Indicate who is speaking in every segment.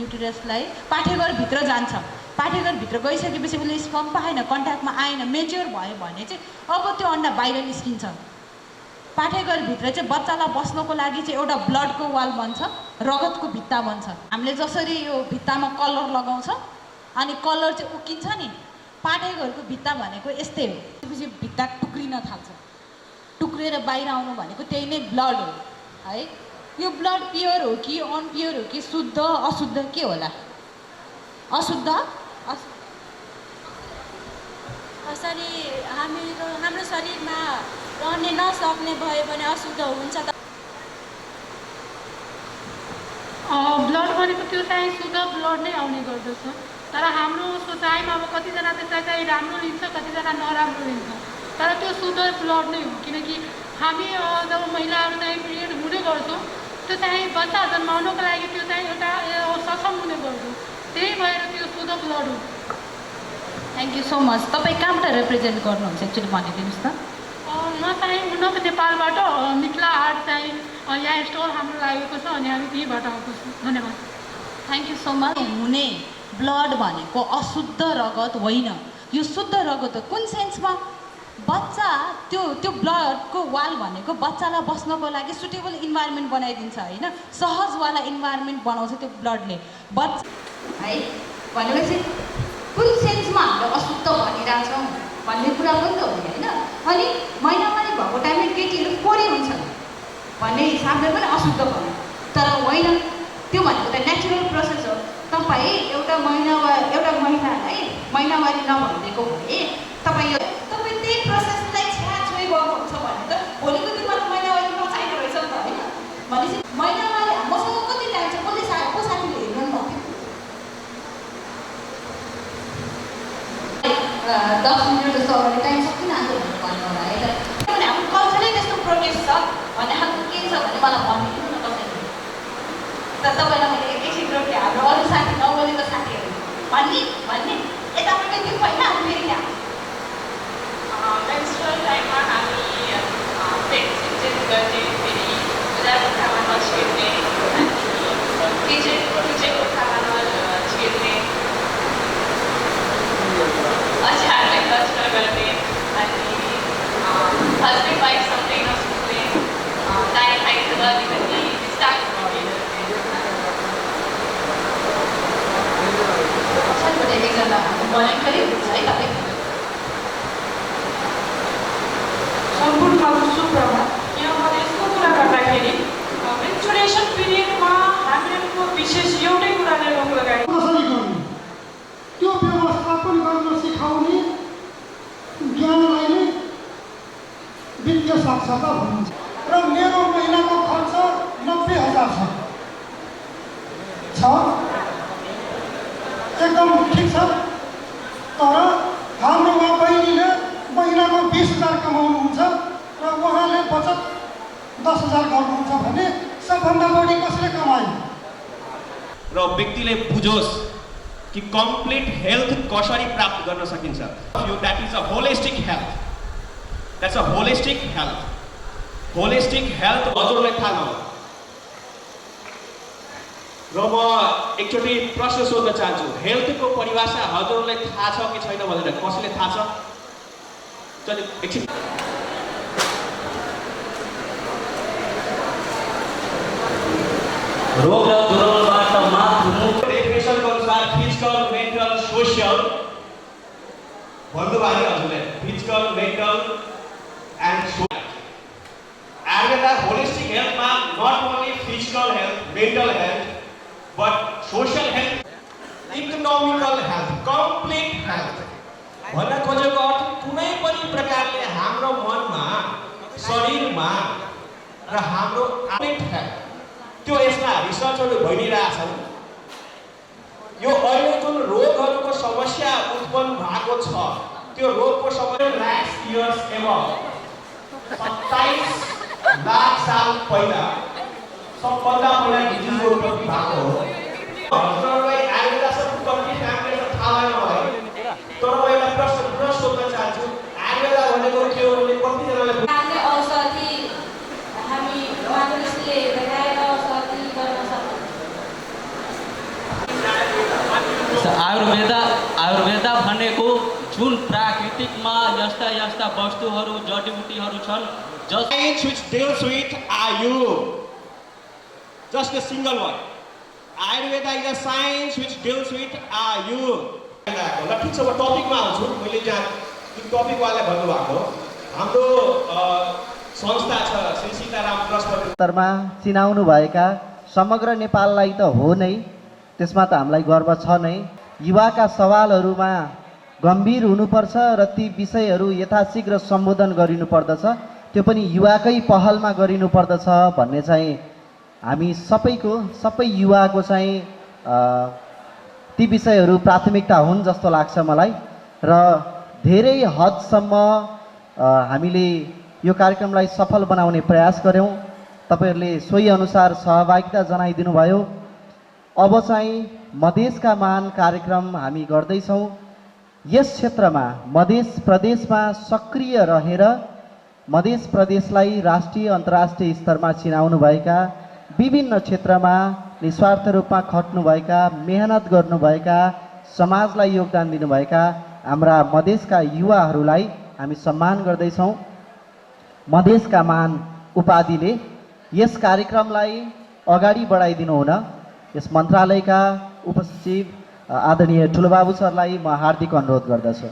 Speaker 1: युटेरसलाई पाठेघरभित्र जान्छ। पाठेघरभित्र गइसकेपछि उसले स्पर्म पाएन, कन्ट्याक्टमा आएन, मेच्योर भयो भने चाहिँ अब त्यो अन्डा बाहिर निस्किन्छ। पाठेघरभित्र चाहिँ बच्चालाई बस्नको लागि चाहिँ एउटा ब्लडको वाल बन्छ, रगतको भित्ता बन्छ। हामीले जसरी यो भित्तामा कलर लगाउँछ अनि कलर चाहिँ उकिन्छ नि, पाठेघरको भित्ता भनेको यस्तै हो। त्यसपछि भित्ता टुक्रिन थाल्छ, टुक्रेर बाहिर आउनु भनेको त्यही नै ब्लड हो है। यो ब्लड प्योर हो कि अनप्योर हो कि शुद्ध अशुद्ध के होला? अशुद्ध
Speaker 2: कसरी हाम्रो शरीरमा रहने नसक्ने भयो भने अशुद्ध हुन्छ।
Speaker 3: ब्लड भनेको त्यो चाहिँ शुद्ध ब्लड नै आउने गर्दछ। तर हाम्रो सोचाइमा अब कतिजना त्यसलाई चाहिँ राम्रो लिन्छ, कतिजना नराम्रो लिन्छ। तर त्यो शुद्ध ब्लड नै हो, किनकि हामी जब महिलाहरू चाहिँ पिरियड हुने गर्छौँ त्यो चाहिँ बच्चा जन्माउनको लागि त्यो चाहिँ एउटा सक्षम हुने गर्छौँ, त्यही भएर त्यो शुद्ध ब्लड हो।
Speaker 1: Thank you so much. तपाईँ कहाँबाट रिप्रेजेन्ट गर्नुहुन्छ एक्चुअली भनिदिनुहोस् त।
Speaker 3: म चाहिँ उन्नत नेपालबाट मिथिला आर्ट चाहिँ यहाँ स्टल हाम्रो लागेको छ अनि हामी त्यहीँबाट आएको छौँ। धन्यवाद।
Speaker 1: Thank you so much. हुने ब्लड भनेको अशुद्ध रगत होइन, यो शुद्ध रगत हो। कुन सेन्समा? बच्चा त्यो ब्लडको वाल भनेको बच्चालाई बस्नको लागि सुटेबल इन्भाइरोमेन्ट बनाइदिन्छ होइन, सहजवाला इन्भाइरोमेन्ट बनाउँछ त्यो ब्लडले बच्चा है। भनेपछि कुन सेन्समा हामीले अशुद्ध भनिरहेछौँ भन्ने कुरा पनि त हो होइन। अनि महिनावारी भएको टाइममा केटीहरू कोरी हुन्छ भन्ने हिसाबले पनि अशुद्ध भन्यो, तर होइन। त्यो भनेको त नेचुरल प्रोसेस हो। तपाईँ एउटा महिलालाई महिनावारी नभनिदिएको भए तपाईँ त्यही प्रोसेसलाई छ्याछुइ गर्नुहुन्छ भने त भोलिको दिनमा त महिनावारी नचाहिने रहेछ नि त होइन। भनेपछि महिनावारी मसँग कति टाइम छ, को साथीले हेर्नु भएको थियो 10 मिनट जस्तो अगाडि टाइम सकिन आएको भनेर भन्नु होला है। किनभने हाम्रो कल्चरै त्यस्तो प्रोग्रेस छ भन्ने खालको के छ भने मलाई भनिदिनु न कसैले। तर तपाईँलाई मैले एकैछिन रोक्ने हाम्रो अरू साथी नबोलेको साथीहरू भन्ने यतापट्टि त्यो होइन फेरि यहाँ
Speaker 4: मेन्स्ट्रुअल टाइममा हामी पेट सिन्चेन्ट गर्ने, फेरि पूजा कोठामा नछिर्ने, अनि पूजे कोठामा नछिर्ने, अचारलाई नष्ट गर्ने, अनि हस्बेन्ड वाइफसँगै नसुत्ने, दाइ भाइसँग अलिकति डिस्ट्राक्ट
Speaker 1: पछाडिबाट एकजना भयङ्करै हुन्छ है तपाईँ।
Speaker 5: सम्पूर्णमा सुप्रभात। यहाँबाट यस्तो कुरा गर्दाखेरि मेन्स्ट्रुएसन पिरियडमा हामीहरूको विशेष एउटै कुराले रोक लगाए
Speaker 6: कसरी गर्ने त्यो व्यवस्थापन गर्न सिकाउने ज्ञानलाई नै वित्तीय साक्षरता भनिन्छ। र मेरो महिनाको खर्च 90,000 छ, एकदम ठिक छ। तर हाम्रो बहिनीले महिनाको 20,000 कमाउनुहुन्छ र उहाँले बचत 10,000 गर्नुहुन्छ भने सबभन्दा बढी कसले कमायो?
Speaker 7: र व्यक्तिले बुझोस् कि कम्प्लिट हेल्थ कसरी प्राप्त गर्न सकिन्छ। That is a holistic health, that's a holistic health. Holistic health हजुरलाई थाहा नहोला। र म एकचोटि प्रश्न सोध्न चाहन्छु, हेल्थको परिभाषा हजुरलाई थाहा छ कि छैन भनेर कसैले थाहा छ? चल एकछिन।
Speaker 8: रोग र दुर्बलबाट मात्र
Speaker 7: डेफिनेसनको अनुसार फिजिकल, मेन्टल, सोसियल भन्नुभयो नि हजुरले, physical, mental and social. Ayurveda holistic हेल्थमा not only physical health, mental health, but social health, economical health, complete health भन्न खोजेको अर्थ कुनै पनि प्रकारले हाम्रो मनमा, शरीरमा र हाम्रो कम्प्लिट हेल्थ त्यो यसमा रिसर्चहरू भइरहेछन्। यो अहिले जुन रोगहरूको समस्या उत्पन्न भएको छ त्यो रोगको समस्या लाख इयर्स एबभ 27 लाख साल पहिला सबभन्दा पहिला डिजिजको उत्पत्ति भएको हो। हजुरहरूलाई आयुर्वेदा सब कति फ्यामिली थाहा भएन होला, तर म एउटा प्रश्न सोध्न चाहन्छु, आयुर्वेदा भनेको के हो भने कतिजनाले
Speaker 2: हामीले औषधि हामी मानिसले लगाएर औषधि गर्न सक्छौँ।
Speaker 8: आयुर्वेद भनेको जुन प्राकृतिकमा यस्ता यस्ता वस्तुहरू जडीबुटीहरू छन् जस
Speaker 7: Science which deals with आयु. Just a single one. Ayurveda is a science which deals with आयु. ल ठिक छ, म टपिकमा आउँछु. मैले यहाँ टपिकवाला भन्नुभएको हाम्रो संस्था छ श्री सीताराम ट्रस्ट
Speaker 9: स्तरमा चिनाउनु भएका समग्र नेपाललाई त हो नै, त्यसमा त हामीलाई गर्व छ नै। युवाका सवालहरूमा गम्भीर हुनुपर्छ र ती विषयहरू यथाशीघ्र सम्बोधन गरिनुपर्दछ, त्यो पनि युवाकै पहलमा गरिनुपर्दछ भन्ने चाहिँ हामी सबै युवाको चाहिँ ती विषयहरू प्राथमिकता हुन् जस्तो लाग्छ मलाई। र धेरै हदसम्म हामीले यो कार्यक्रमलाई सफल बनाउने प्रयास गऱ्यौँ। तपाईहरूले सोही अनुसार सहभागिता जनाइदिनु भयो। अब चाहिँ मधेसका मान कार्यक्रम हामी गर्दैछौँ। यस क्षेत्रमा मध्य प्रदेशमा सक्रिय रहेर मध्य प्रदेशलाई राष्ट्रिय अन्तर्राष्ट्रिय स्तरमा चिनाउनुभएका, विभिन्न क्षेत्रमा निस्वार्थ रूपमा खट्नुभएका, मेहनत गर्नुभएका, समाजलाई योगदान दिनुभएका हाम्रा मधेसका युवाहरूलाई हामी सम्मान गर्दैछौँ। मधेसका मान उपाधिले यस कार्यक्रमलाई अगाडि बढाइदिनु हुन यस मन्त्रालयका उपसचिव आदरणीय ठुलोबाबु सरलाई म हार्दिक अनुरोध गर्दछु।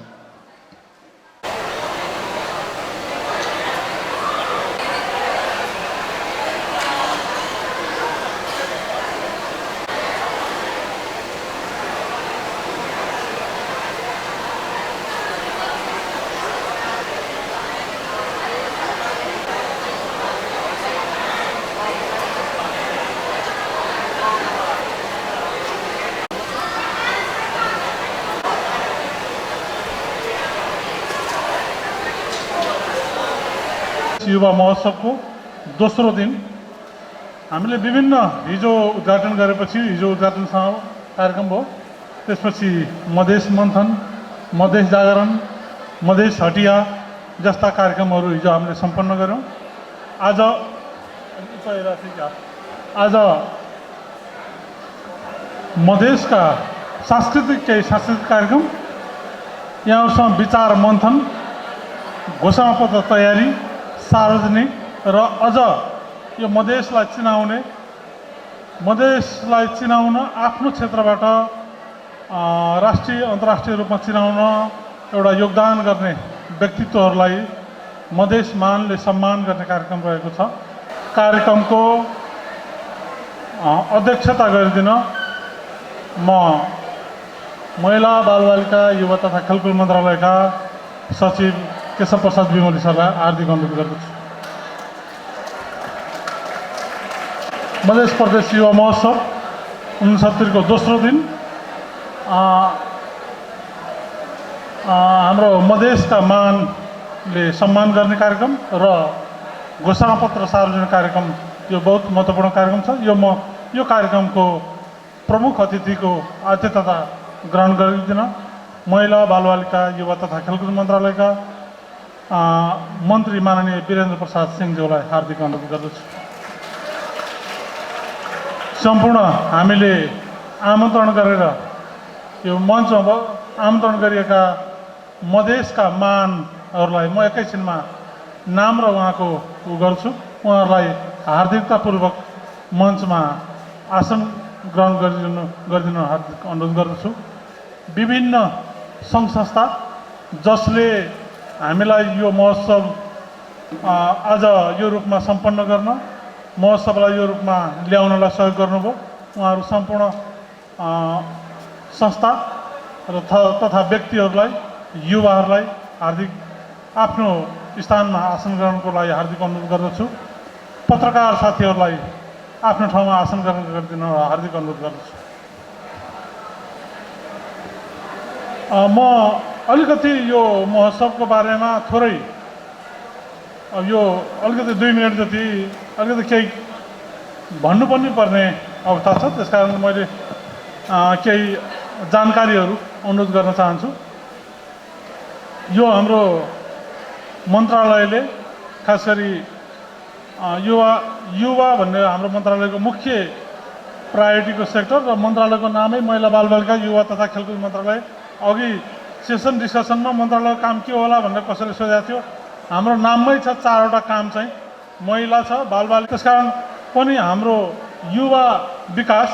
Speaker 10: युवा महोत्सवको दोस्रो दिन हामीले विभिन्न हिजो उद्घाटन गरेपछि हिजो उद्घाटन कार्यक्रम भयो, त्यसपछि मधेस मन्थन, मधेस जागरण, मधेस हटिया जस्ता कार्यक्रमहरू हिजो हामीले सम्पन्न गऱ्यौँ। आज मधेसका सांस्कृतिक कार्यक्रम, यहाँहरूसँग विचार मन्थन, घोषणापत्र तयारी, सार्वजनिक र अझ यो मधेसलाई चिनाउन आफ्नो क्षेत्रबाट राष्ट्रिय अन्तर्राष्ट्रिय रूपमा चिनाउन एउटा योगदान गर्ने व्यक्तित्वहरूलाई मधेस मानले सम्मान गर्ने कार्यक्रम रहेको छ। कार्यक्रमको अध्यक्षता गरिदिन म महिला बालबालिका युवा तथा खेलकुद मन्त्रालयका सचिव केशव प्रसाद विमली सरलाई हार्दिक अनुरोध गर्दछु। मध्य प्रदेश युवा महोत्सव 69 को दोस्रो दिन हाम्रो मधेसका मानले सम्मान गर्ने कार्यक्रम र घोषणापत्र सार्वजनिक कार्यक्रम यो बहुत महत्त्वपूर्ण कार्यक्रम छ। यो कार्यक्रमको प्रमुख अतिथिको आतिथ्यता ग्रहण गरिदिन महिला बालबालिका युवा तथा खेलकुद मन्त्रालयका मन्त्री माननीय वीरेन्द्र प्रसाद सिंहज्यूलाई हार्दिक अनुरोध गर्दछु। सम्पूर्ण हामीले आमन्त्रण गरेर यो मञ्चमा आमन्त्रण गरिएका मधेसका मानहरूलाई म एकैछिनमा नाम र उहाँको गर्छु। उहाँहरूलाई हार्दिकतापूर्वक मञ्चमा आसन ग्रहण गरिदिनु हार्दिक अनुरोध गर्दछु। विभिन्न सङ्घ संस्था जसले हामीलाई यो महोत्सव आज यो रूपमा सम्पन्न गर्न, महोत्सवलाई यो रूपमा ल्याउनलाई सहयोग गर्नुभयो, उहाँहरू सम्पूर्ण संस्था र तथा व्यक्तिहरूलाई, युवाहरूलाई हार्दिक आफ्नो स्थानमा आसन ग्रहणको लागि हार्दिक अनुरोध गर्दछु। पत्रकार साथीहरूलाई आफ्नो ठाउँमा आसन ग्रहण गरिदिन हार्दिक अनुरोध गर्दछु। म अलिकति यो महोत्सवको बारेमा थोरै यो अलिकति 2 मिनट जति अलिकति केही भन्नु पनि पर्ने अवस्था छ, त्यसकारण मैले केही जानकारीहरू अनुरोध गर्न चाहन्छु। यो हाम्रो मन्त्रालयले खास गरी युवा भन्ने हाम्रो मन्त्रालयको मुख्य प्रायोरिटीको सेक्टर र मन्त्रालयको नामै महिला बालबालिका युवा तथा खेलकुद मन्त्रालय। अघि सेसन डिस्कसनमा मन्त्रालयको काम के होला भनेर कसैले सोधेको थियो। हाम्रो नाममै छ 4वटा काम चाहिँ महिला छ, बालबालिका। त्यसकारण पनि हाम्रो युवा विकास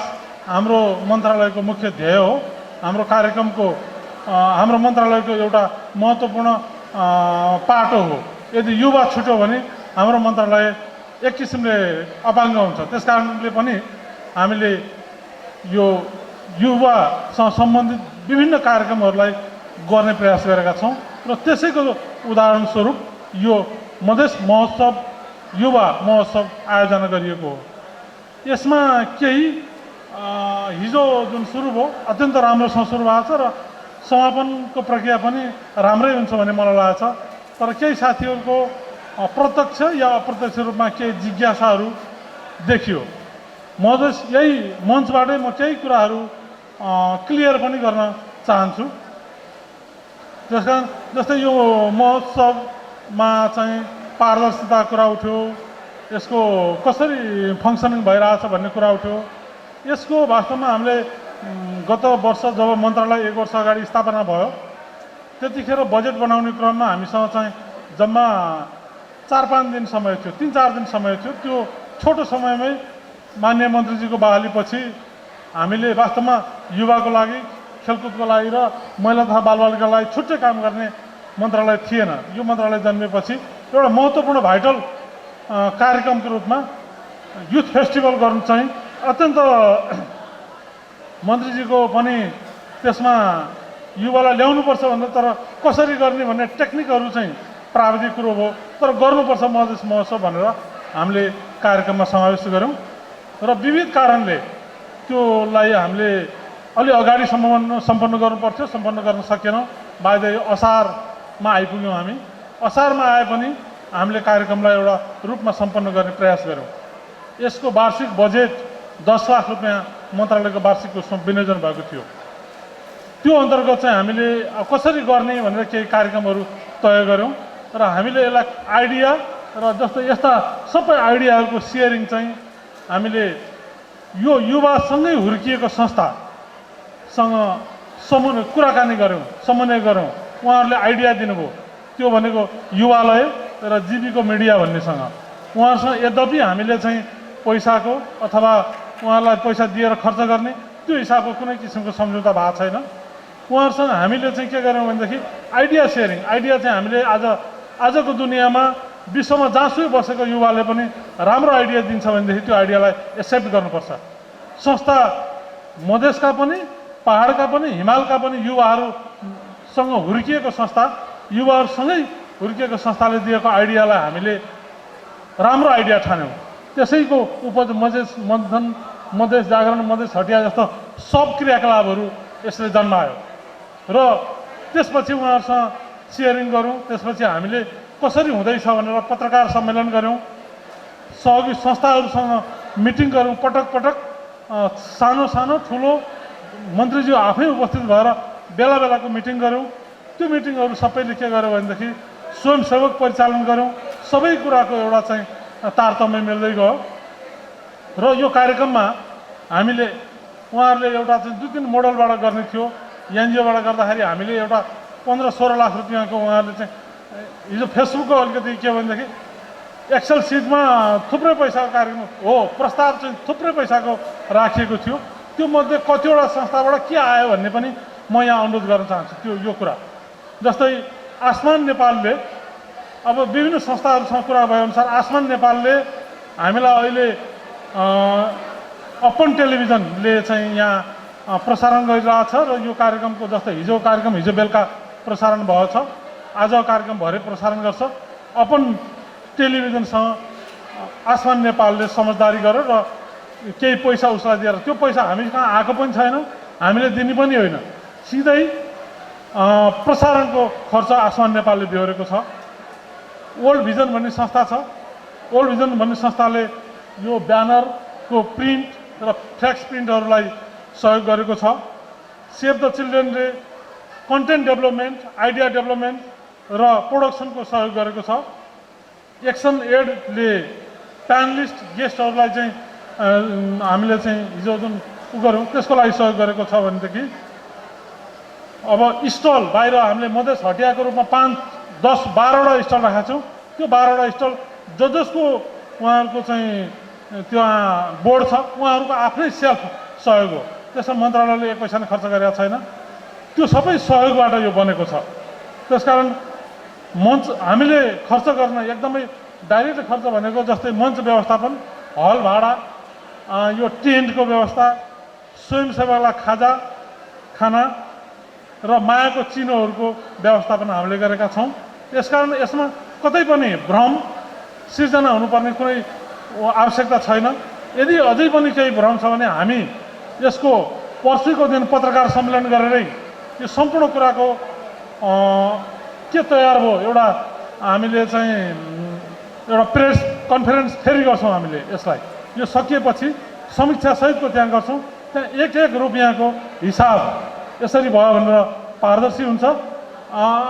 Speaker 10: हाम्रो मन्त्रालयको मुख्य ध्येय हो। हाम्रो कार्यक्रमको हाम्रो मन्त्रालयको एउटा महत्त्वपूर्ण पाटो हो। यदि युवा छुट्यो भने हाम्रो मन्त्रालय एक किसिमले अपाङ्ग हुन्छ। त्यसकारणले पनि हामीले यो युवासँग सम्बन्धित विभिन्न कार्यक्रमहरूलाई गर्ने प्रयास गरेका छौँ र त्यसैको उदाहरणस्वरूप यो मधेस महोत्सव युवा महोत्सव आयोजना गरिएको हो। यसमा केही हिजो जुन सुरु भयो अत्यन्त राम्रोसँग सुरु भएको छ र समापनको प्रक्रिया पनि राम्रै हुन्छ भन्ने मलाई लागेको छ। तर केही साथीहरूको प्रत्यक्ष या अप्रत्यक्ष रूपमा केही जिज्ञासाहरू देखियो। म यही मञ्चबाटै म केही कुराहरू क्लियर पनि गर्न चाहन्छु। जस्तै यो महोत्सवमा चाहिँ पारदर्शिता कुरा उठ्यो, यसको कसरी फङ्सनिङ भइरहेछ भन्ने कुरा उठ्यो। यसको वास्तवमा हामीले गत वर्ष जब मन्त्रालय 1 वर्ष अगाडि स्थापना भयो त्यतिखेर बजेट बनाउने क्रममा हामीसँग चाहिँ जम्मा 4-5 दिन समय थियो, 3-4 दिन समय थियो। त्यो छोटो समयमै माननीय मन्त्रीजीको बहालीपछि हामीले वास्तवमा युवाको लागि, खेलकुदको लागि र महिला तथा बालबालिकाको लागि छुट्टै काम गर्ने मन्त्रालय थिएन। यो मन्त्रालय जन्मेपछि एउटा महत्त्वपूर्ण भाइटल कार्यक्रमको रूपमा युथ फेस्टिभल गर्नु चाहिँ अत्यन्त मन्त्रीजीको पनि त्यसमा युवालाई ल्याउनुपर्छ भनेर, तर कसरी गर्ने भन्ने टेक्निकहरू चाहिँ प्राविधिक कुरो हो। तर गर्नुपर्छ मधेस महोत्सव भनेर हामीले कार्यक्रममा समावेश गऱ्यौँ र विविध कारणले त्योलाई हामीले अलि अगाडि सम्पन्न गर्नुपर्थ्यो, सम्पन्न गर्न सकेनौँ। बाहिर असारमा आइपुग्यौँ हामी। असारमा आए पनि हामीले कार्यक्रमलाई एउटा रूपमा सम्पन्न गर्ने प्रयास गऱ्यौँ। यसको वार्षिक बजेट 10 लाख रुपियाँ मन्त्रालयको वार्षिक विनियोजन भएको थियो। त्यो अन्तर्गत चाहिँ हामीले कसरी गर्ने भनेर केही कार्यक्रमहरू तय गऱ्यौँ र हामीले यसलाई आइडिया र जस्तो यस्ता सबै आइडियाहरूको सेयरिङ चाहिँ हामीले यो युवासँगै हुर्किएको संस्थासँग कुराकानी गऱ्यौँ, समन्वय गऱ्यौँ। उहाँहरूले आइडिया दिनुभयो, त्यो भनेको युवालय र जीविको मिडिया भन्नेसँग। उहाँहरूसँग यद्यपि हामीले चाहिँ पैसाको अथवा उहाँहरूलाई पैसा दिएर खर्च गर्ने त्यो हिसाबको कुनै किसिमको सम्झौता भएको छैन। उहाँहरूसँग हामीले चाहिँ के गर्यौँ भनेदेखि आइडिया सेयरिङ। आइडिया चाहिँ हामीले आजको दुनियाँमा विश्वमा जहाँसुकै बसेको युवाले पनि राम्रो आइडिया दिन्छ भनेदेखि त्यो आइडियालाई एक्सेप्ट गर्नुपर्छ। संस्था मधेसका पनि, पहाडका पनि, हिमालका पनि युवाहरूसँग हुर्किएको संस्था, युवाहरूसँगै हुर्किएको संस्थाले दिएको आइडियालाई हामीले राम्रो आइडिया ठान्यौँ। त्यसैको उपज मधेस मन्थन, मधेस जागरण, मधेस हटिया जस्तो सब क्रियाकलापहरू यसले जन्मायो र त्यसपछि उहाँहरूसँग सेयरिङ गऱ्यौँ। त्यसपछि हामीले कसरी हुँदैछ भनेर पत्रकार सम्मेलन गऱ्यौँ, सहयोगी संस्थाहरूसँग मिटिङ गऱ्यौँ। पटक पटक सानो सानो ठुलो मन्त्रीज्यू आफै उपस्थित भएर बेला बेलाको मिटिङ गऱ्यौँ। त्यो मिटिङहरू सबैले के गर्यो भनेदेखि स्वयंसेवक परिचालन गऱ्यौँ। सबै कुराको एउटा चाहिँ तारतम्य मिल्दै गयो र यो कार्यक्रममा हामीले उहाँहरूले एउटा चाहिँ 2-3 मोडलबाट गर्ने थियो। एनजिओबाट गर्दाखेरि हामीले एउटा 15-16 लाख रुपियाँको उहाँहरूले चाहिँ हिजो फेसबुकको अलिकति के भनेदेखि एक्सेल सिटमा थुप्रै पैसाको कार्यक्रम हो, प्रस्ताव चाहिँ थुप्रै पैसाको राखिएको थियो। त्यो मध्ये कतिवटा संस्थाबाट के आयो भन्ने पनि म यहाँ अनुरोध गर्न चाहन्छु। यो कुरा जस्तै आसमान नेपालले अब विभिन्न संस्थाहरूसँग कुरा भएअनुसार आसमान नेपालले हामीलाई अहिले अपन टेलिभिजनले चाहिँ यहाँ प्रसारण गरिरहेछ र यो कार्यक्रमको जस्तै हिजो कार्यक्रम हिजो बेलुका प्रसारण भएको छ, आजको कार्यक्रम भरे प्रसारण गर्छ। अपन टेलिभिजनसँग आसमान नेपालले समझदारी गर्यो र केही पैसा उसलाई दिएर, त्यो पैसा हामी कहाँ आएको पनि छैन, हामीले दिने पनि होइन, सिधै प्रसारणको खर्च आसमान नेपालले बेहोरेको छ। वर्ल्ड भिजन भन्ने संस्था छ। वर्ल्ड भिजन भन्ने संस्थाले यो ब्यानरको प्रिन्ट र फ्लेक्स प्रिन्टहरूलाई सहयोग गरेको छ। सेभ द चिल्ड्रेनले कन्टेन्ट डेभलपमेन्ट, आइडिया डेभलपमेन्ट र प्रोडक्सनको सहयोग गरेको छ। एक्सन एडले प्यानलिस्ट गेस्टहरूलाई चाहिँ हामीले चाहिँ हिजो जुन उ गऱ्यौँ त्यसको लागि सहयोग गरेको छ भनेदेखि अब स्टल बाहिर हामीले मधेस हटियाको रूपमा 5, 10, 12वटा स्टल राखेका छौँ। त्यो 12वटा स्टल जसको उहाँहरूको चाहिँ त्यो बोर्ड छ उहाँहरूको आफ्नै सेल्फ सहयोग हो। त्यसमा मन्त्रालयले एक पैसा पनि खर्च गरेका छैन। त्यो सबै सहयोगबाट यो बनेको छ। त्यसकारण मञ्च हामीले खर्च गर्न एकदमै डाइरेक्ट खर्च भनेको जस्तै मञ्च व्यवस्थापन, हल भाडा, यो टेन्टको व्यवस्था, स्वयंसेवकलाई खाना र मायाको चिनोहरूको व्यवस्थापन हामीले गरेका छौँ। यसकारण यसमा कतै पनि भ्रम सिर्जना हुनुपर्ने कुनै आवश्यकता छैन। यदि अझै पनि केही भ्रम छ भने हामी यसको पर्सिको दिन पत्रकार सम्मेलन गरेरै यो सम्पूर्ण कुराको के तयार भयो एउटा हामीले चाहिँ एउटा प्रेस कन्फरेन्स फेरि गर्छौँ। हामीले यसलाई यो सकिएपछि समीक्षा सहितको त्यहाँ गर्छौँ। त्यहाँ एक रुपियाँको हिसाब यसरी भयो भनेर पारदर्शी हुन्छ।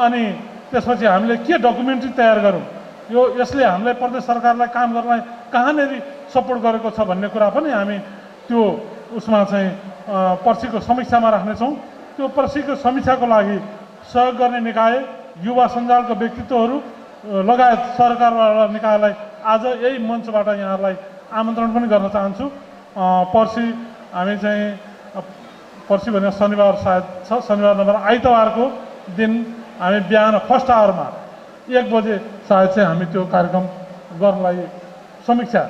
Speaker 10: अनि त्यसपछि हामीले के डकुमेन्ट्री तयार गरौँ, यो यसले हामीलाई प्रदेश सरकारलाई काम गर्नलाई कहाँनिर सपोर्ट गरेको छ भन्ने कुरा पनि हामी त्यो उसमा चाहिँ पर्सिको समीक्षामा राख्नेछौँ। त्यो पर्सिको समीक्षाको लागि सहयोग गर्ने निकाय, युवा सञ्जालको व्यक्तित्वहरू लगायत सरकारवाला निकायलाई आज यही मञ्चबाट यहाँहरूलाई आमन्त्रण पनि गर्न चाहन्छु। पर्सि हामी चाहिँ पर्सि भने शनिबार सायद छ, शनिबार नभएर आइतबारको दिन हामी बिहान फर्स्ट आवरमा 1 बजे सायद चाहिँ हामी त्यो कार्यक्रम गर्नलाई समीक्षा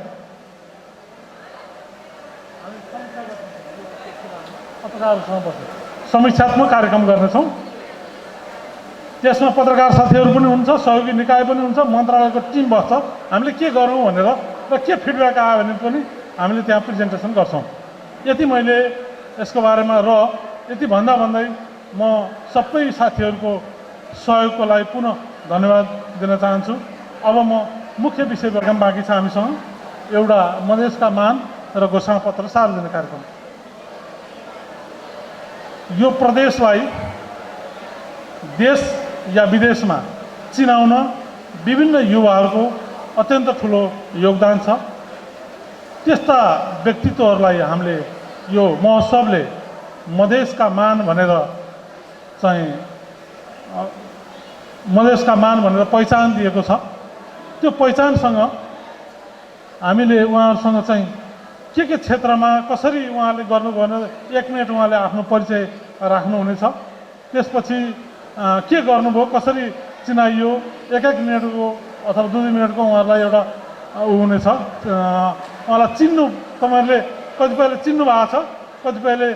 Speaker 10: पत्रकारहरूसँग बसेर समीक्षात्मक कार्यक्रम गर्नेछौँ। त्यसमा पत्रकार साथीहरू पनि हुन्छ, सहयोगी निकाय पनि हुन्छ, मन्त्रालयको टिम बस्छ। हामीले के गरौँ भनेर र के फिडब्याक आयो भने पनि हामीले त्यहाँ प्रेजेन्टेसन गर्छौँ। यति मैले यसको बारेमा र यति भन्दै म सबै साथीहरूको सहयोगको लागि पुनः धन्यवाद दिन चाहन्छु। अब म मुख्य विषय कार्यक्रम बाँकी छ हामीसँग, एउटा मधेसका मान र घोषणापत्र सार्वजनिक कार्यक्रम। यो प्रदेशलाई देश या विदेशमा चिनाउन विभिन्न युवाहरूको अत्यन्त ठुलो योगदान छ। त्यस्ता व्यक्तित्वहरूलाई हामीले यो महोत्सवले मधेसका मान भनेर चाहिँ मधेसका मान भनेर पहिचान दिएको छ। त्यो पहिचानसँग हामीले उहाँहरूसँग चाहिँ के क्षेत्रमा कसरी उहाँले गर्नुभयो भने 1 मिनट उहाँले आफ्नो परिचय राख्नुहुनेछ। त्यसपछि के गर्नुभयो, कसरी चिनाइयो, 1 मिनटको अथवा 2 मिनटको उहाँहरूलाई एउटा हुनेछ। उहाँलाई चिन्नु, तपाईँहरूले कतिपयले चिन्नु भएको छ, कतिपयले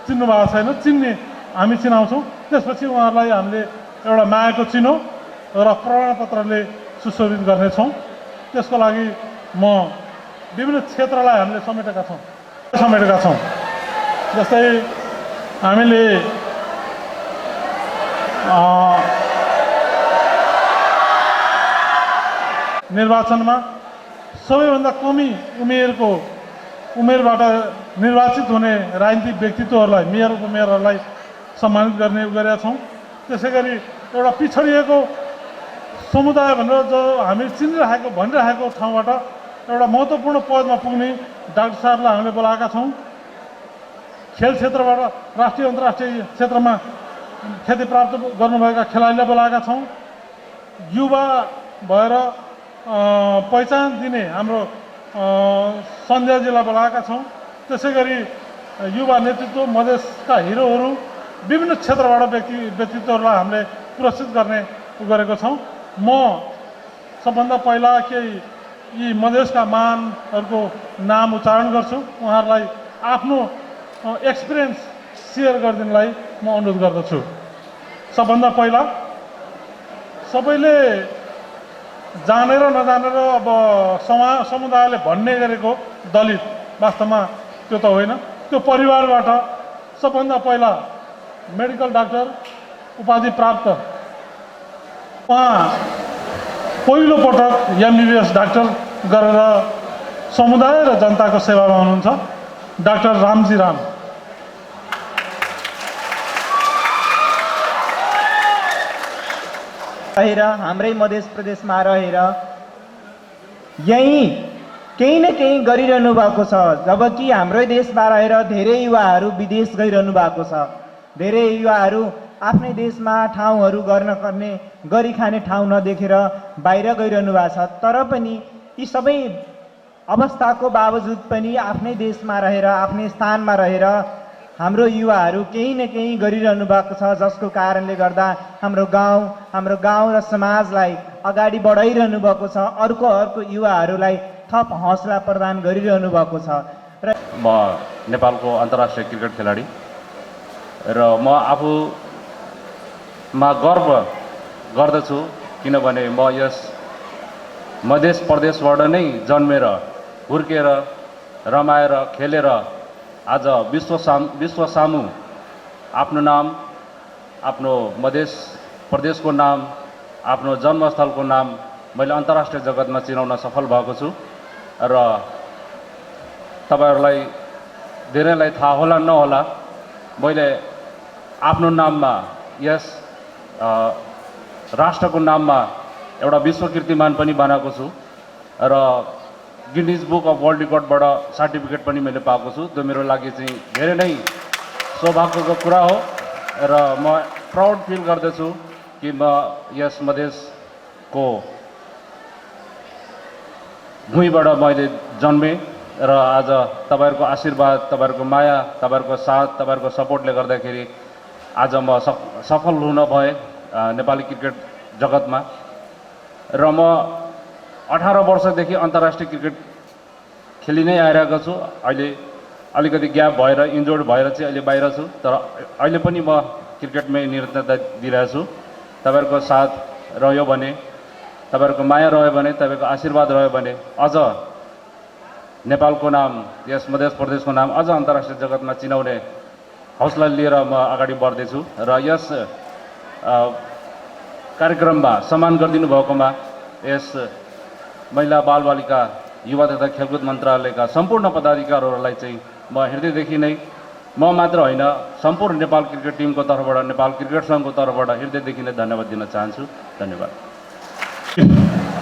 Speaker 10: चिन्नु भएको छैन। चिन्ने हामी चिनाउँछौँ। त्यसपछि उहाँहरूलाई हामीले एउटा मायाको चिनो र प्रमाणपत्रले सुशोभित गर्नेछौँ। त्यसको लागि म विभिन्न क्षेत्रलाई हामीले समेटेका छौँ। जस्तै हामीले निर्वाचनमा सबैभन्दा कमी उमेरबाट निर्वाचित हुने राजनीतिक व्यक्तित्वहरूलाई, मेयर उपमेयरहरूलाई सम्मानित गर्ने गरेका छौँ। त्यसै गरी एउटा पिछडिएको समुदाय भनेर जो हामी चिनिरहेको भनिरहेको ठाउँबाट एउटा महत्त्वपूर्ण पदमा पुग्ने डाक्टर साहबलाई हामीले बोलाएका छौँ। खेल क्षेत्रबाट राष्ट्रिय अन्तर्राष्ट्रिय क्षेत्रमा ख्याति प्राप्त गर्नुभएका खेलाडीलाई बोलाएका छौँ। युवा भएर पहिचान दिने हाम्रो सन्ध्याजीलाई बोलाएका छौँ। त्यसै गरी युवा नेतृत्व, मधेसका हिरोहरू, विभिन्न क्षेत्रबाट व्यक्तित्वहरूलाई हामीले पुरस्कृत गर्ने गरेको छौँ। म सबभन्दा पहिला केही यी मधेसका महानहरूको नाम उच्चारण गर्छु। उहाँहरूलाई आफ्नो एक्सपिरियन्स सेयर गरिदिनलाई म अनुरोध गर्दछु। सबभन्दा पहिला सबैले जानेर नजानेर अब समुदायले भन्ने गरेको दलित, वास्तवमा त्यो त होइन। त्यो परिवारबाट सबभन्दा पहिला मेडिकल डाक्टर उपाधि प्राप्त, उहाँ पहिलोपटक MBBS डाक्टर गरेर समुदाय र जनताको सेवामा हुनुहुन्छ, डाक्टर रामजी राम।
Speaker 11: हाम्रै मध्य प्रदेशमा रहेर यहीँ केही न केही गरिरहनु भएको छ। जबकि हाम्रै देशमा रहेर धेरै युवाहरू विदेश गइरहनु भएको छ। धेरै युवाहरू आफ्नै देशमा ठाउँहरू गरी खाने ठाउँ नदेखेर बाहिर गइरहनु भएको छ। तर पनि यी सबै अवस्थाको बावजुद पनि आफ्नै देशमा रहेर आफ्नै स्थानमा रहेर हाम्रो युवाहरू केही न केही गरिरहनु भएको छ, जसको कारणले गर्दा हाम्रो गाउँ र समाजलाई अगाडि बढाइरहनु भएको छ। अर्को युवाहरूलाई थप हौसला प्रदान गरिरहनु भएको छ। र
Speaker 12: म नेपालको अन्तर्राष्ट्रिय क्रिकेट खेलाडी र म आफूमा गर्व गर्दछु, किनभने म यस मध्य प्रदेशबाट नै जन्मेर हुर्केर रमाएर खेलेर आज विश्व सामु आफ्नो नाम, आफ्नो मध्य प्रदेशको नाम, आफ्नो जन्मस्थलको नाम मैले अन्तर्राष्ट्रिय जगतमा चिनाउन सफल भएको छु। र तपाईहरुलाई धेरैलाई थाहा होला नहोला, मैले आफ्नो नाममा यस राष्ट्रको नाममा एउटा विश्व कीर्तिमान पनि बनाएको छु र गिनिज बुक अफ वर्ल्ड रेकर्डबाट सर्टिफिकेट पनि मैले पाएको छु। त्यो मेरो लागि चाहिँ धेरै नै सौभाग्यको कुरा हो र म प्राउड फिल गर्दछु कि म यस मधेसको भुइँबाट मैले जन्मेँ र आज तपाईहरुको आशीर्वाद, तपाईहरुको माया, तपाईहरुको साथ, तपाईहरुको सपोर्टले गर्दाखेरि आज म सफल हुन भए नेपाली क्रिकेट जगतमा। र म 18 वर्षदेखि अन्तर्राष्ट्रिय क्रिकेट खेलि नै आइरहेको छु। अहिले अलिकति ग्याप भएर इन्जोर्ड भएर चाहिँ अहिले बाहिर छु, तर अहिले पनि म क्रिकेटमै निरन्तरता दिइरहेको छु। तपाईहरुको साथ रह्यो भने, तपाईहरुको माया रह्यो भने, तपाईको आशीर्वाद रह्यो भने अझ नेपालको नाम, यस मध्य प्रदेशको नाम अझ अन्तर्राष्ट्रिय जगतमा चिनाउने हौसला लिएर म अगाडि बढ्दैछु। र यस कार्यक्रममा सम्मान गरिदिनु भएकोमा यस महिला बालबालिका युवा तथा खेलकुद मन्त्रालयका सम्पूर्ण पदाधिकारीहरूलाई चाहिँ म हृदयदेखि नै, म मात्र होइन, सम्पूर्ण नेपाल क्रिकेट टिमको तर्फबाट, नेपाल क्रिकेट सङ्घको तर्फबाट हृदयदेखि नै धन्यवाद दिन चाहन्छु। धन्यवाद।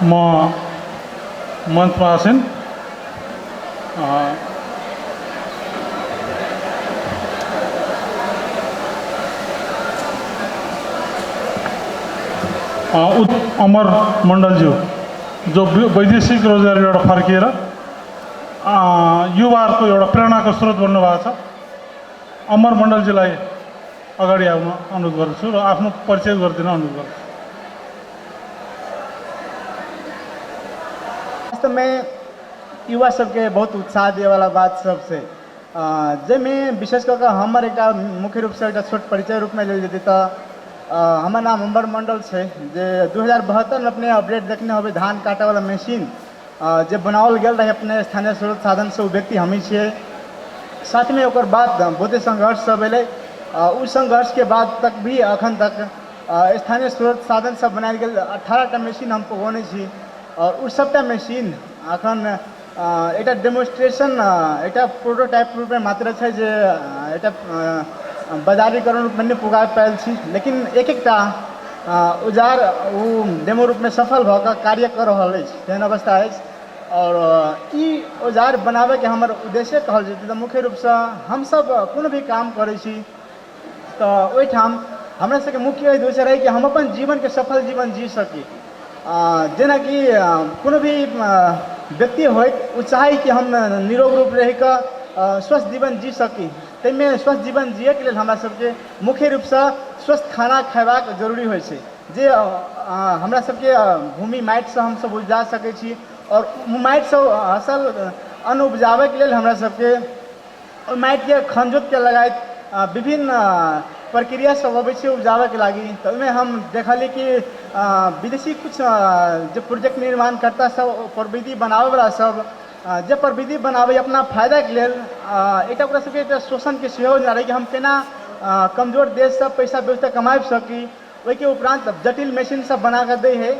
Speaker 10: म मञ्चमा आसेन अमर मण्डलज्यू जो वैदेशिक रोजगारीबाट फर्किएर युवाहरूको एउटा प्रेरणाको स्रोत बन्नु भएको छ। अमर मण्डलजीलाई अगाडि आउन अनुरोध गर्छु र आफ्नो परिचय गरिदिन अनुरोध गर्छु।
Speaker 11: वास्तव में युवा सबके बहुत उत्साह दिए वाला बात सबसे जे में विशेष करके हमार एक मुख्य रूप से एक छोट परिचय रूप में ले लेती तो हमार नाम अमर मंडल है। जे 2072 में अपने अपडेट देखने हो धान काटे वाला मशीन जे बनावल गया रहे अपने स्थानीय स्रोत साधन से वो व्यक्ति हम ही छे। साथ में और बाद बहुते संघर्ष सब अल, उस संघर्ष के बाद तक भी अखन तक स्थानीय स्रोत साधन सब बनायल गया 18टा मशीन हम पहुँचे छी। और उस सबटा मशीन अखन एटा डेमोन्स्ट्रेशन एटा प्रोटोटाइप रूप में मात्र है जे एटा बाजारीकरण रूप में पुगा पायल छी। लेकिन एक औजार वो डेमो रूप में सफल होकर कार्य कर रहा है तेहन अवस्था है। और ई औजार बनावे के हमार उद्देश्य कहल जेतै तो मुख्य रूप से हम सब कोनो भी काम करे छी तो ओहिठाम हमरा सबके मुख्य उद्देश्य रहे कि हम अपन जीवन के सफल जीवन जी सकी। जेना कि कोनो भी व्यक्ति हो चाहे कि हम निरोग रूप रह कर स्वस्थ जीवन जी सकी। तैमें स्वस्थ जीवन जिये के लिए हमरा सबके मुख्य रूप से स्वस्थ खाना खयबाक जरूरी होइ छै जे हमरा सबके भूमि माटि से हम सब उपजा सकै छी। और माटि से असल अन्न उपजाबे के लिए हमरा सबके माटि के खनजोत के लगायत विभिन्न प्रक्रिया सब अबै छै उपजाबे के लागी। तो में हम देखली कि विदेशी कुछ जो प्रोजेक्ट निर्माण करता सब प्रविधि बनावे वाला सब जे प्रविधि बनावे अपना फायदा के लिए एक सबके शोषण के सेहो ना रही कि हम केना कमजोर देश सब पैसा व्यवस्था कमा सकी। वही के उपरांत जटिल मशीन सब बना कर दे है।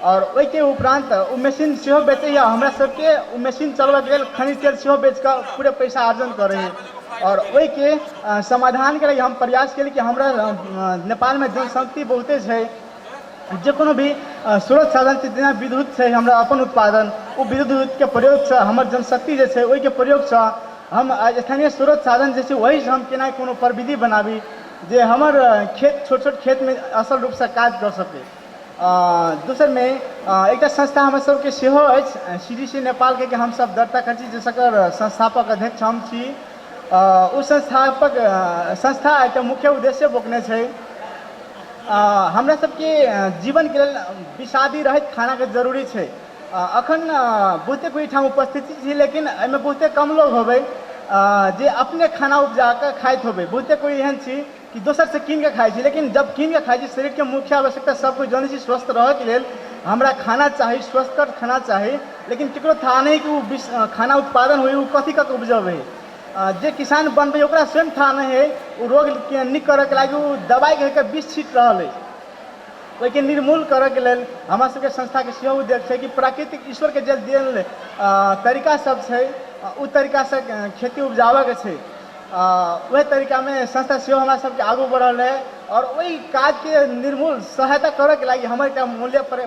Speaker 11: और वही के उपरांत वो मशीन सेहो बेचे या हमरा सबके वो मशीन चलबे के लिए खनिज तेल सेहो बेच कर पूरे पैसा अर्जन करे है। और वही के समाधान के लिए हम प्रयास के लिए कि हमरा नेपाल में जनशक्ति बहुते है। जे कोनो भी स्रोत साधन छै, जेना विद्युत छै हमरा अपन उत्पादन, ओ विद्युत के प्रयोग से हमर जनशक्ति जे छै ओहि के प्रयोग से हम स्थानीय स्रोत साधन जे छै वही से हम केना कोनो प्रविधि बनाबी जे हमर खेत छोट छोट खेत में असल रूप से काज कर सके। दोसर में एक संस्था हमर सबके सेहो अछि, CDC नेपाल के हम सब दर्ता कर छी, जकर संस्थापक अध्यक्ष हम छी। ओ संस्था एक मुख्य उद्देश्य बोकने छै हमरा सबके जीवन के लेल विषादी रहित खाना के जरूरी छै। अखन बहुते कोई ठाम उपस्थिति छी, लेकिन एहिमे बहुते कम लोग होबै जे अपने खाना उपजा के खाइत होबै। बहुते कोई एहन छी कि दोसर से कीन के खाइ छी, लेकिन जब कीन के खाइ छी शरीर के मुख्य आवश्यकता सब कोई जानै छी स्वस्थ रहे के लेल हमरा खाना चाही, स्वस्थकर खाना चाही, लेकिन केकरो था नहीं कि वो खाना उत्पादन हुई वो कथी कऽ उपजबै। जे किसान बनबै ओकरा स्वयं था नहीं है, वो रोग के निक करे के लागि वो दवाई के विष छीट रहल है। ओहि के निर्मूल करे के लेल हमरा सबके संस्था के सेहो उद्देश्य छै कि प्राकृतिक ईश्वर के जे देल तरीका सब छै ओ तरीका से खेती उपजाबे के छै। वही तरीका में संस्था सेहो हमरा सबके आगू बढ़ल है और वही काज के निर्मूल सहायता करे के लागि हमर एकटा मूल्य पर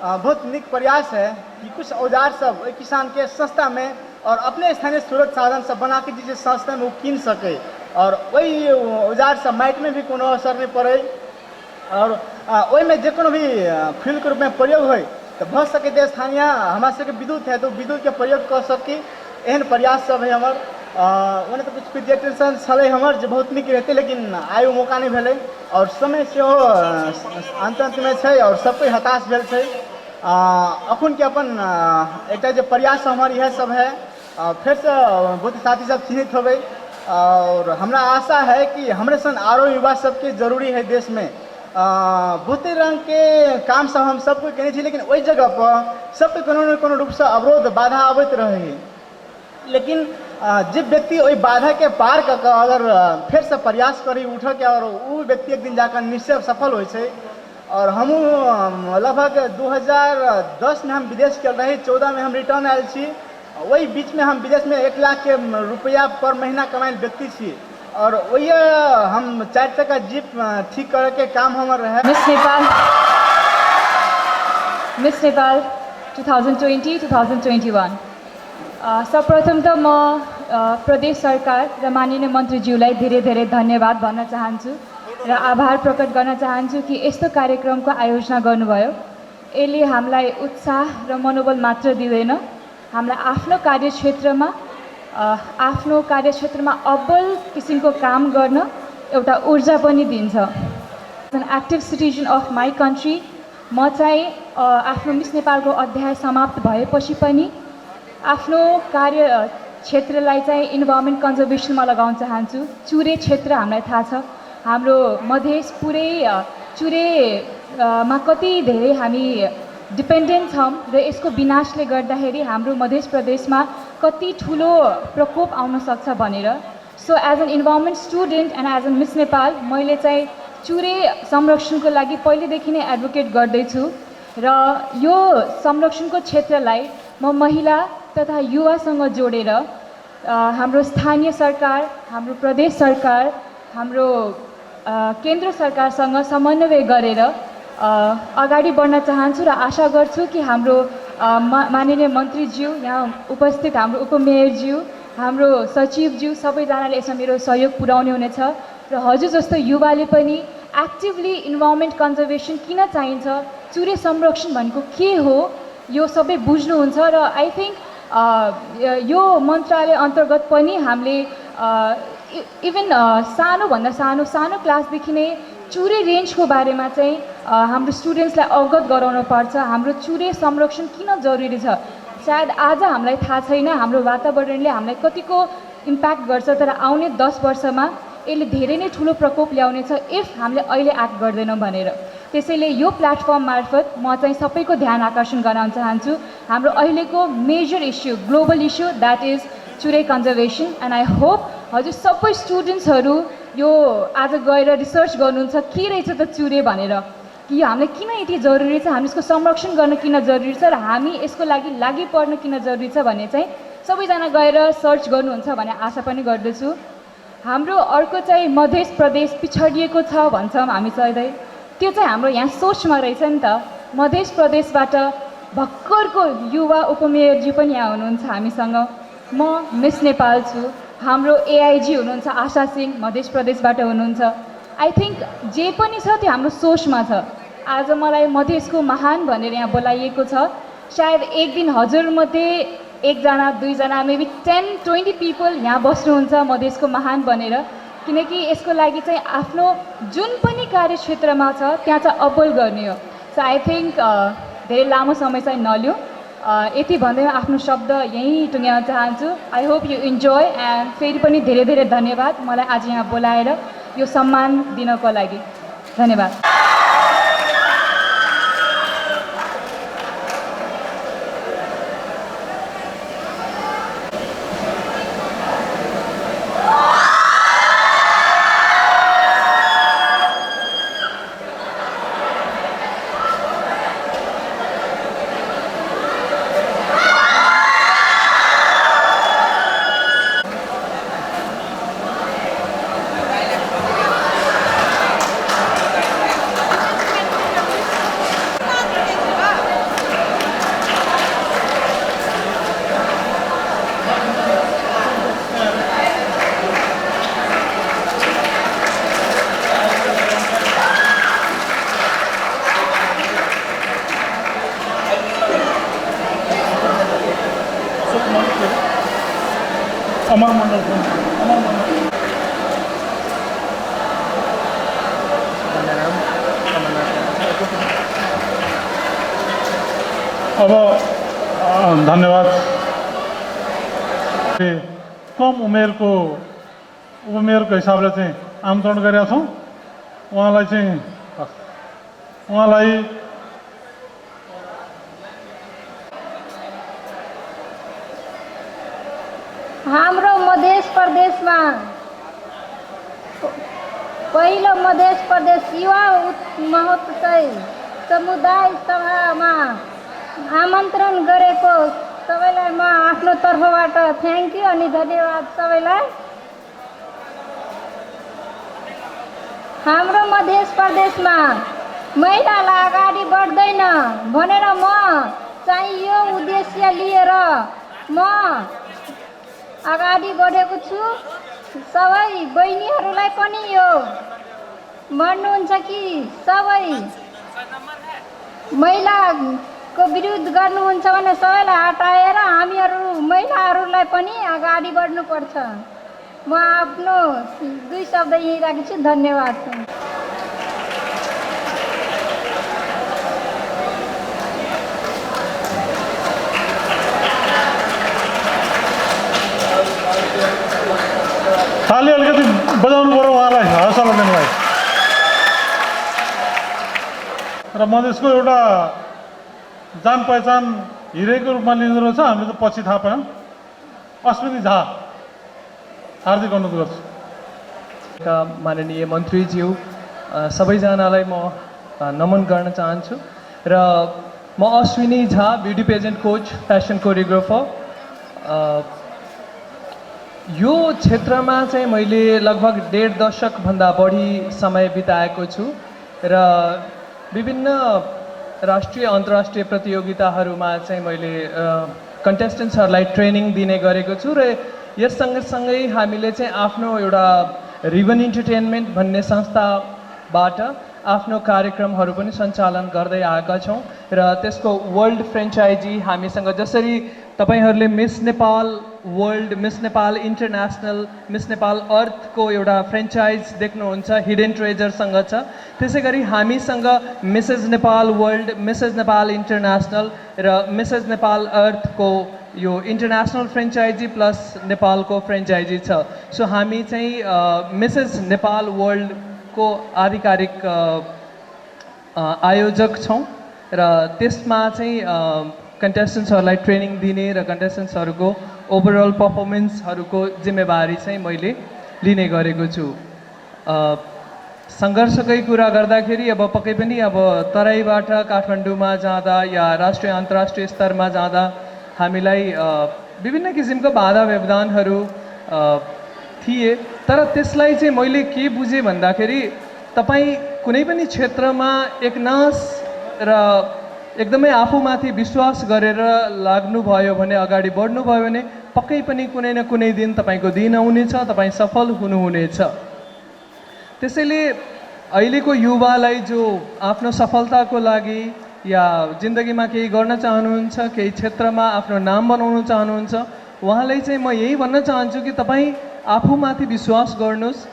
Speaker 11: बहुत निक प्रयास है कि कुछ औजार सब ओहि किसान के सस्ता में और अपने स्थानीय स्रोत साधन सब बना के जे सस्ता में वो कीन सके और वही औजार सब माटि में भी कोनो असर नहीं पड़े और ओहि में जे कोनो भी फ्यूल के रूप में प्रयोग हो तो भ सके तो स्थानीय हमरा सबके विद्युत है तो विद्युत के प्रयोग कर सकी। एहन प्रयास सब है हमर। ओने तो कुछ प्रेजेंटेशन छलै हमर जे बहुत निक रहते, लेकिन आयो मौका नहीं भेलै और समय से अंत में छै और सब कोई हताश भेल छै। अखन के अपन एक जो प्रयास हमर यह सब है। फिर से बहुत साथी सब चिन्हित होबै और हमरा आशा है कि हमरे सन आरो युवा सबके जरूरी है देश में। बहुते रंग के काम सब हम सब कोई केने छी, लेकिन वही जगह पर सबके कोनो न कोनो रूप से अवरोध बाधा अबैत रहे। लेकिन जे व्यक्ति वही बाधा के पार कर अगर फिर से प्रयास करी उठ के और वो व्यक्ति एक दिन जाकर निश्चय सफल हो छै। और हम लगभग 2010 में हम विदेश चल रहे, 14 में हम रिटर्न आयल छी। वही बीच में हम विदेश में 1 लाख के रुपया पर महीना कमाइल व्यक्ति छी और वही हम 4 चक्का जीप ठीक करे के काम हमार रहे।
Speaker 13: मिस नेपाल 2020-2021 सर्वप्रथम त म प्रदेश सरकार र माननीय मन्त्रीज्यूलाई धेरै धेरै धन्यवाद भन्न चाहन्छु र आभार प्रकट गर्न चाहन्छु कि यस्तो कार्यक्रमको आयोजना गर्नुभयो। यसले हामीलाई उत्साह र मनोबल मात्र दिँदैन, हामीलाई आफ्नो कार्यक्षेत्रमा अब्बल किसिमको काम गर्न एउटा ऊर्जा पनि दिन्छ। An active citizen of my country म चाहिँ आफ्नो मिस नेपालको अध्याय समाप्त भएपछि पनि आफ्नो कार्य क्षेत्रलाई चाहिँ इन्भाइरोमेन्ट कन्जर्भेसनमा लगाउन चाहन्छु। चुरे क्षेत्र हामीलाई थाहा छ, हाम्रो मधेस पुरै चुरेमा कति धेरै हामी डिपेन्डेन्ट छौँ र यसको विनाशले गर्दाखेरि हाम्रो मध्य प्रदेशमा कति ठुलो प्रकोप आउन सक्छ भनेर। So as an environment student and as an miss Nepal मैले चाहिँ चुरे संरक्षणको लागि पहिलेदेखि नै एडभोकेट गर्दैछु र यो संरक्षणको क्षेत्रलाई म महिला तथा युवासँग जोडेर हाम्रो स्थानीय सरकार, हाम्रो प्रदेश सरकार, हाम्रो केन्द्र सरकारसँग समन्वय गरेर अगाडि बढ्न चाहन्छु र आशा गर्छु कि हाम्रो माननीय मन्त्रीज्यू, यहाँ उपस्थित हाम्रो उपमेयरज्यू, हाम्रो सचिवज्यू सबैजनाले यसमा मेरो सहयोग पुर्याउने हुनेछ र हजुर जस्तो युवाले पनि एक्टिभली इन्भाइरोमेन्ट कन्जर्भेसन किन चाहिन्छ, चुरे संरक्षण भनेको के हो यो सबै बुझ्नुहुन्छ र आई थिङ्क यो मन्त्रालय अन्तर्गत पनि हामीले इभन सानोभन्दा सानो क्लासदेखि नै चुरे रेन्जको बारेमा चाहिँ हाम्रो स्टुडेन्ट्सलाई अवगत गराउनु पर्छ। हाम्रो चुरे संरक्षण किन जरुरी छ, सायद आज हामीलाई थाहा छैन हाम्रो वातावरणले हामीलाई कतिको इम्प्याक्ट गर्छ, तर आउने 10 वर्षमा यसले धेरै नै ठुलो प्रकोप ल्याउनेछ इफ हामीले अहिले एक्ट गर्दैनौँ भनेर। त्यसैले यो प्लेटफर्म मार्फत म चाहिँ सबैको ध्यान आकर्षण गराउन चाहन्छु हाम्रो अहिलेको major issue, global issue, that is Chure conservation. And I hope हजुर सबै स्टुडेन्ट्सहरू यो आज गएर रिसर्च गर्नुहुन्छ के रहेछ त चुरे भनेर, कि हामीलाई किन यति जरुरी छ, हामी यसको संरक्षण गर्न किन जरुरी छ र हामी यसको लागि पर्न किन जरुरी छ भन्ने चाहिँ सबैजना गएर सर्च गर्नुहुन्छ भन्ने आशा पनि गर्दछु। हाम्रो अर्को चाहिँ मध्य प्रदेश पिछडिएको छ भन्छौँ हामी सधैँ, त्यो चाहिँ हाम्रो यहाँ सोचमा रहेछ नि त। मध्य प्रदेशबाट भर्खरको युवा उपमेयरज्यू पनि यहाँ हुनुहुन्छ हामीसँग। म मिस नेपाल छु। हाम्रो एआइजी हुनुहुन्छ आशा सिंह, मध्य प्रदेशबाट हुनुहुन्छ। आई थिङ्क जे पनि छ त्यो हाम्रो सोचमा छ। आज मलाई मधेसको महान भनेर यहाँ बोलाइएको छ। सायद एक दिन हजुरमध्ये एकजना दुईजना मेबी 10-20 पिपल यहाँ बस्नुहुन्छ मधेसको महान भनेर, किनकि यसको लागि चाहिँ आफ्नो जुन पनि कार्यक्षेत्रमा छ त्यहाँ चाहिँ अब्बल गर्ने हो। सो आई थिङ्क धेरै लामो समय चाहिँ नलियो, यति भन्दै आफ्नो शब्द यहीँ टुङ्ग्याउन चाहन्छु। I hope you enjoy and फेरि पनि धेरै धेरै धन्यवाद मलाई आज यहाँ बोलाएर यो सम्मान दिनको लागि। धन्यवाद।
Speaker 10: अमर मण्डल अब धन्यवाद। कम उमेरको उपमेयरको हिसाबले चाहिँ आमन्त्रण गरेका छौँ। उहाँलाई
Speaker 14: हाम्रो मध्य प्रदेशमा पहिलो मध्य प्रदेश युवा महोत्सव समुदाय सभामा आमन्त्रण गरेको सबैलाई म आफ्नो तर्फबाट थ्याङ्क यू अनि धन्यवाद सबैलाई। हाम्रो मध्य प्रदेशमा महिलालाई अगाडि बढ्दैन भनेर म चाहिँ यो उद्देश्य लिएर म अगाडि बढेको छु। सबै बहिनीहरूलाई पनि यो भन्नुहुन्छ कि सबै महिलाको विरुद्ध गर्नुहुन्छ भने सबैलाई हटाएर हामीहरू महिलाहरूलाई पनि अगाडि बढ्नुपर्छ। म आफ्नो 2 शब्द यहीँ राख्छु। धन्यवाद।
Speaker 10: ताली अलिकति बजाउनु पऱ्यो उहाँलाई, हौसला दिनुलाई। र मधेसको एउटा जान पहिचान हिरोको रूपमा लिँदो रहेछ, हामीले त पछि थाहा पायौँ। अश्विनी झा, हार्दिक अनुरोध गर्छु।
Speaker 15: माननीय मन्त्रीज्यू सबैजनालाई म नमन गर्न चाहन्छु। र म Ashwini Jha, beauty pageant coach, fashion choreographer. यो क्षेत्रमा चाहिँ मैले लगभग 1.5 दशकभन्दा बढी समय बिताएको छु र विभिन्न राष्ट्रिय अन्तर्राष्ट्रिय प्रतियोगिताहरूमा चाहिँ मैले कन्टेस्टेन्ट्सहरूलाई ट्रेनिङ दिने गरेको छु। र यस सँगसँगै हामीले चाहिँ आफ्नो एउटा रिबन इन्टरटेनमेन्ट भन्ने संस्थाबाट आफ्नो कार्यक्रमहरू पनि सञ्चालन गर्दै आएका छौँ। र त्यसको वर्ल्ड फ्रेन्चाइजी हामीसँग, जसरी तपाईहरूले miss Nepal world, miss Nepal international, miss Nepal अर्थको एउटा फ्रेन्चाइज देख्नुहुन्छ हिडन ट्रेजरसँग छ, त्यसै गरी हामीसँग Mrs Nepal world, Mrs Nepal international र मिसेस नेपाल अर्थको यो इन्टरनेसनल फ्रेन्चाइजी प्लस नेपालको फ्रेन्चाइजी छ। सो हामी चाहिँ मिसेस नेपाल वर्ल्डको आधिकारिक आयोजक छौँ र त्यसमा चाहिँ कन्टेस्टेन्ट्सहरूलाई ट्रेनिङ दिने र कन्टेस्टेन्ट्सहरूको ओभरअल पर्फर्मेन्सहरूको जिम्मेवारी चाहिँ मैले लिने गरेको छु। सङ्घर्षकै कुरा गर्दाखेरि अब पक्कै पनि अब तराईबाट काठमाडौँमा जाँदा या राष्ट्रिय अन्तर्राष्ट्रिय स्तरमा जाँदा हामीलाई विभिन्न किसिमको बाधा व्यवधानहरू थिए। तर त्यसलाई चाहिँ मैले के बुझेँ भन्दाखेरि तपाईँ कुनै पनि क्षेत्रमा एकनास र एकदमै आफूमाथि विश्वास गरेर लाग्नुभयो भने, अगाडि बढ्नुभयो भने पक्कै पनि कुनै न कुनै दिन तपाईँको दिन आउनेछ, तपाईँ सफल हुनुहुनेछ। त्यसैले अहिलेको युवालाई जो आफ्नो सफलताको लागि या जिन्दगीमा केही गर्न चाहनुहुन्छ, केही क्षेत्रमा आफ्नो नाम बनाउन चाहनुहुन्छ, उहाँलाई चाहिँ म यही भन्न चाहन्छु कि तपाईँ आफूमाथि विश्वास गर्नुहोस्,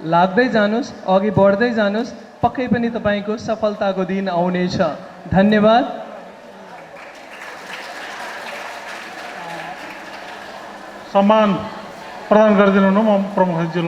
Speaker 15: लाग्दै जानुहोस्, अघि बढ्दै जानुहोस्, पक्कै पनि तपाईँको सफलताको दिन आउनेछ। धन्यवाद।
Speaker 10: सम्मान प्रदान गरिदिनु न, म प्रमुख सचिव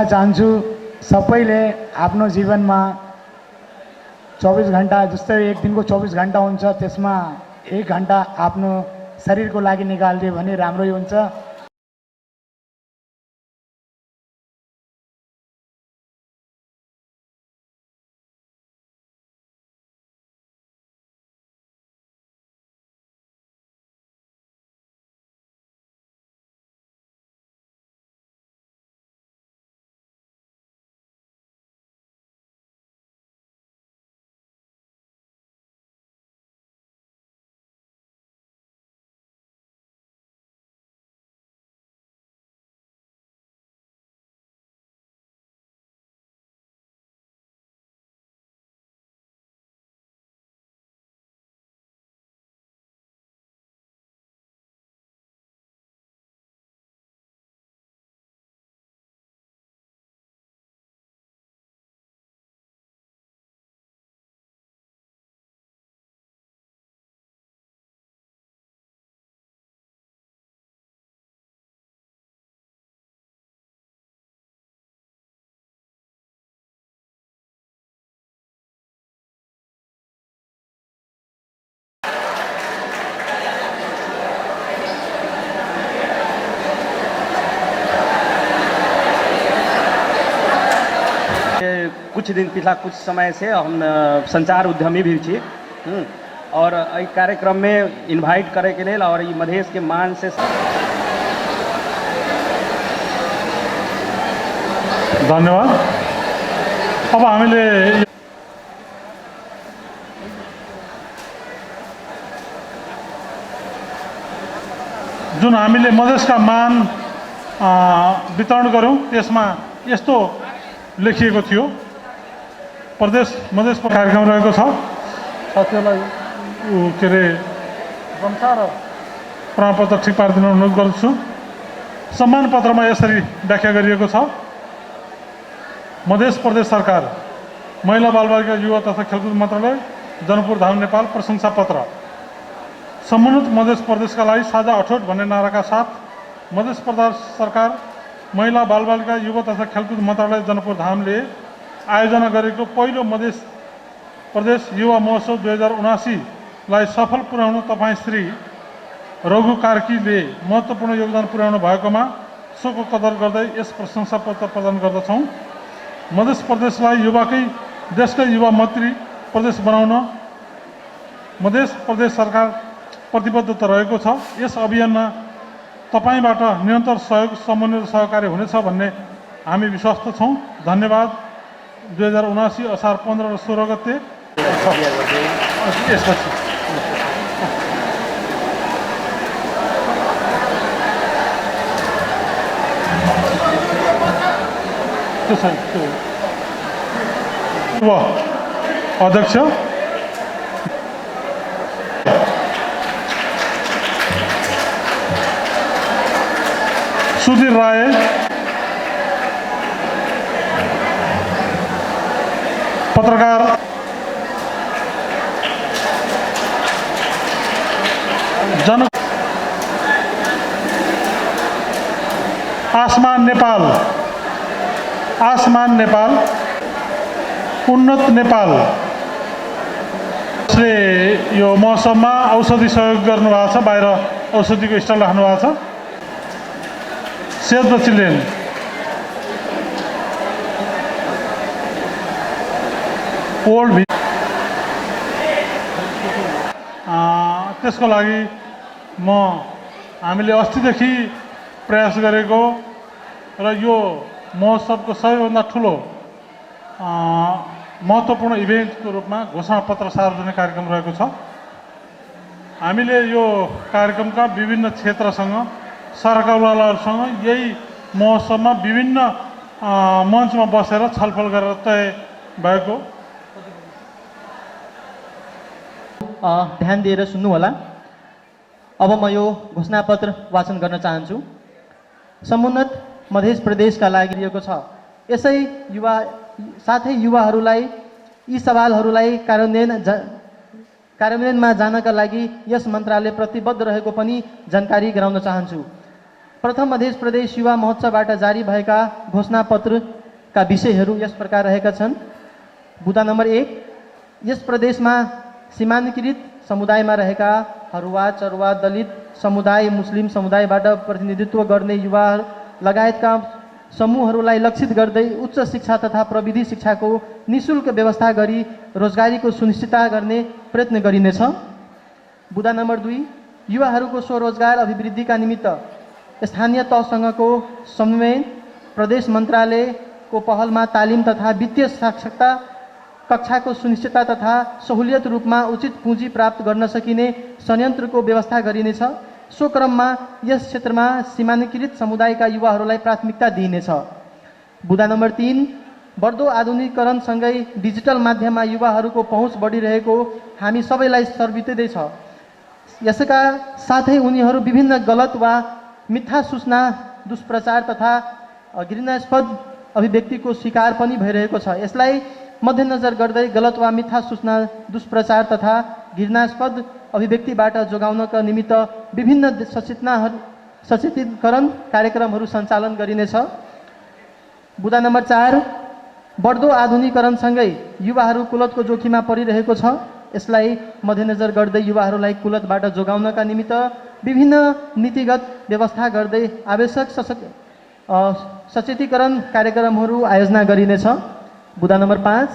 Speaker 11: चाहन्छु सबैले आफ्नो जीवनमा 24 घन्टा, जस्तै एक दिनको 24 घन्टा हुन्छ, त्यसमा 1 घन्टा आफ्नो शरीरको लागि निकालिदियो भने राम्रै हुन्छ।
Speaker 16: कुछ दिन पिछला कुछ समय से हम संचार उद्यमी भी छी और एहि कार्यक्रम में इन्वाइट करे के लेल और ई मधेश के मान से
Speaker 10: धन्यवाद। अब हामीले जुन हामीले मधेसका मान वितरण गऱ्यौँ त्यसमा यस्तो लेखिएको थियो, प्रदेश मधेस कार्यक्रम रहेको छ। साथीहरूलाई के अरे गम्छा र प्रमाणपत्र ठिक पारिदिन अनुरोध गर्दछु। सम्मान पत्रमा यसरी व्याख्या गरिएको छ। मधेस प्रदेश सरकार, महिला बालबालिका युवा तथा खेलकुद मन्त्रालय, जनकपुर धाम नेपाल, प्रशंसा पत्र। सम्मानित मधेस प्रदेशका लागि साझा अठोट भन्ने नाराका साथ मधेस प्रदेश सरकार, महिला बालबालिका युवा तथा खेलकुद मन्त्रालय, जनकपुर धामले आयोजना गरेको पहिलो मधेस प्रदेश युवा महोत्सव 2079लाई सफल पुर्याउन तपाईँ श्री रघु कार्कीले महत्त्वपूर्ण योगदान पुर्याउनु भएकोमा सोको कदर गर्दै यस प्रशंसा पत्र प्रदान गर्दछौँ। मधेस प्रदेशलाई देशकै युवा मन्त्री प्रदेश बनाउन मधेस प्रदेश सरकार प्रतिबद्धता रहेको छ। यस अभियानमा तपाईबाट निरन्तर सहयोग, समन्वय र सहकार्य हुनेछ भन्ने हामी विश्वस्त छौँ। धन्यवाद। 2079 असार 15 र 16 गते यसपछि अध्यक्ष सुधीर राय, पत्रकार आसमान नेपाल, उन्नत नेपाल ले यो मौसममा औषधि सहयोग गर्नुभएको छ। बाहिर औषधिको स्टल राख्नु भएको छ। सेभ द चिल्ड्रेन पोल त्यसको लागि हामीले अस्तिदेखि प्रयास गरेको र यो महोत्सवको सबैभन्दा ठुलो महत्त्वपूर्ण इभेन्टको रूपमा घोषणापत्र सार्वजनिक कार्यक्रम रहेको छ। हामीले यो कार्यक्रमका विभिन्न क्षेत्रसँग सरकारवालाहरूसँग यही महोत्सवमा विभिन्न मञ्चमा बसेर छलफल गरेर तय भएको।
Speaker 17: ध्यान दिएर सुन्नुहोला। अब म यो घोषणापत्र वाचन गर्न चाहन्छु। समुन्नत मध्य प्रदेशका लागि दिएको छ। यसै साथै युवाहरूलाई यी सवालहरूलाई कार्यान्वयनमा जानका लागि यस मन्त्रालय प्रतिबद्ध रहेको पनि जानकारी गराउन चाहन्छु। प्रथम मध्य प्रदेश युवा महोत्सवबाट जारी भएका घोषणापत्रका विषयहरू यस प्रकार रहेका छन्। बुँदा नम्बर 1, यस प्रदेशमा सीमान्तकृत समुदायमा रहेका हरुवा, चरुवा, दलित समुदाय, मुस्लिम समुदायबाट प्रतिनिधित्व गर्ने युवा लगायतका समूहहरूलाई लक्षित गर्दै उच्च शिक्षा तथा प्रविधि शिक्षाको निःशुल्क व्यवस्था गरी रोजगारीको सुनिश्चितता गर्ने प्रयत्न गरिनेछ। बुँदा नम्बर 2, युवाहरूको स्वरोजगार अभिवृद्धिका निमित्त स्थानीय तहसँगको समन्वय प्रदेश मन्त्रालयको पहलमा तालिम तथा वित्तीय साक्षरता कक्षाको सुनिश्चितता तथा सहुलियत रूपमा उचित पुँजी प्राप्त गर्न सकिने संयन्त्रको व्यवस्था गरिनेछ। सो क्रममा यस क्षेत्रमा सीमान्तकृत समुदायका युवाहरूलाई प्राथमिकता दिइनेछ। बुँदा नम्बर 3, बढ्दो आधुनिकीकरणसँगै डिजिटल माध्यममा युवाहरूको पहुँच बढिरहेको हामी सबैलाई सर्विँदैछ। यसका साथै उनीहरू विभिन्न गलत वा मिथ्या सूचना, दुष्प्रचार तथा घृणास्पद अभिव्यक्तिको शिकार पनि भइरहेको छ। यसलाई मध्यनजर गर्दै गलत वा मिथ्या सूचना, दुष्प्रचार तथा घृणास्पद अभिव्यक्तिबाट जोगाउनका निमित्त विभिन्न सचेतीकरण कार्यक्रमहरू सञ्चालन गरिनेछ। बुँदा नम्बर 4, बढ्दो आधुनिकीकरणसँगै युवाहरू कुलतको जोखिममा परिरहेको छ। यसलाई मध्यनजर गर्दै युवाहरूलाई कुलतबाट जोगाउनका निमित्त विभिन्न नीतिगत व्यवस्था गर्दै आवश्यक सचेतीकरण कार्यक्रमहरू आयोजना गरिनेछ। बुँदा नम्बर 5,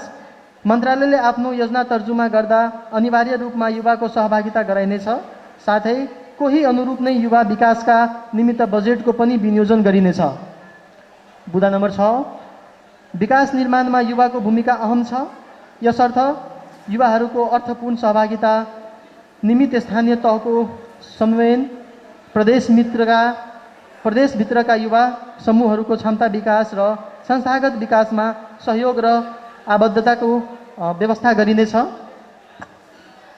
Speaker 17: मन्त्रालयले आफ्नो योजना तर्जुमा गर्दा अनिवार्य रूपमा युवाको सहभागिता गराइनेछ। साथै कोही अनुरूप नै युवा विकासका निमित्त बजेटको पनि विनियोजन गरिनेछ। बुँदा नम्बर 6, विकास निर्माणमा युवाको भूमिका अहम छ। यसर्थ युवाहरूको अर्थपूर्ण सहभागिता निमित्त स्थानीय तहको समन्वयन प्रदेशभित्रका युवा समूहहरूको क्षमता विकास र संस्थागत विकासमा सहयोग र आबद्धताको व्यवस्था गरिनेछ।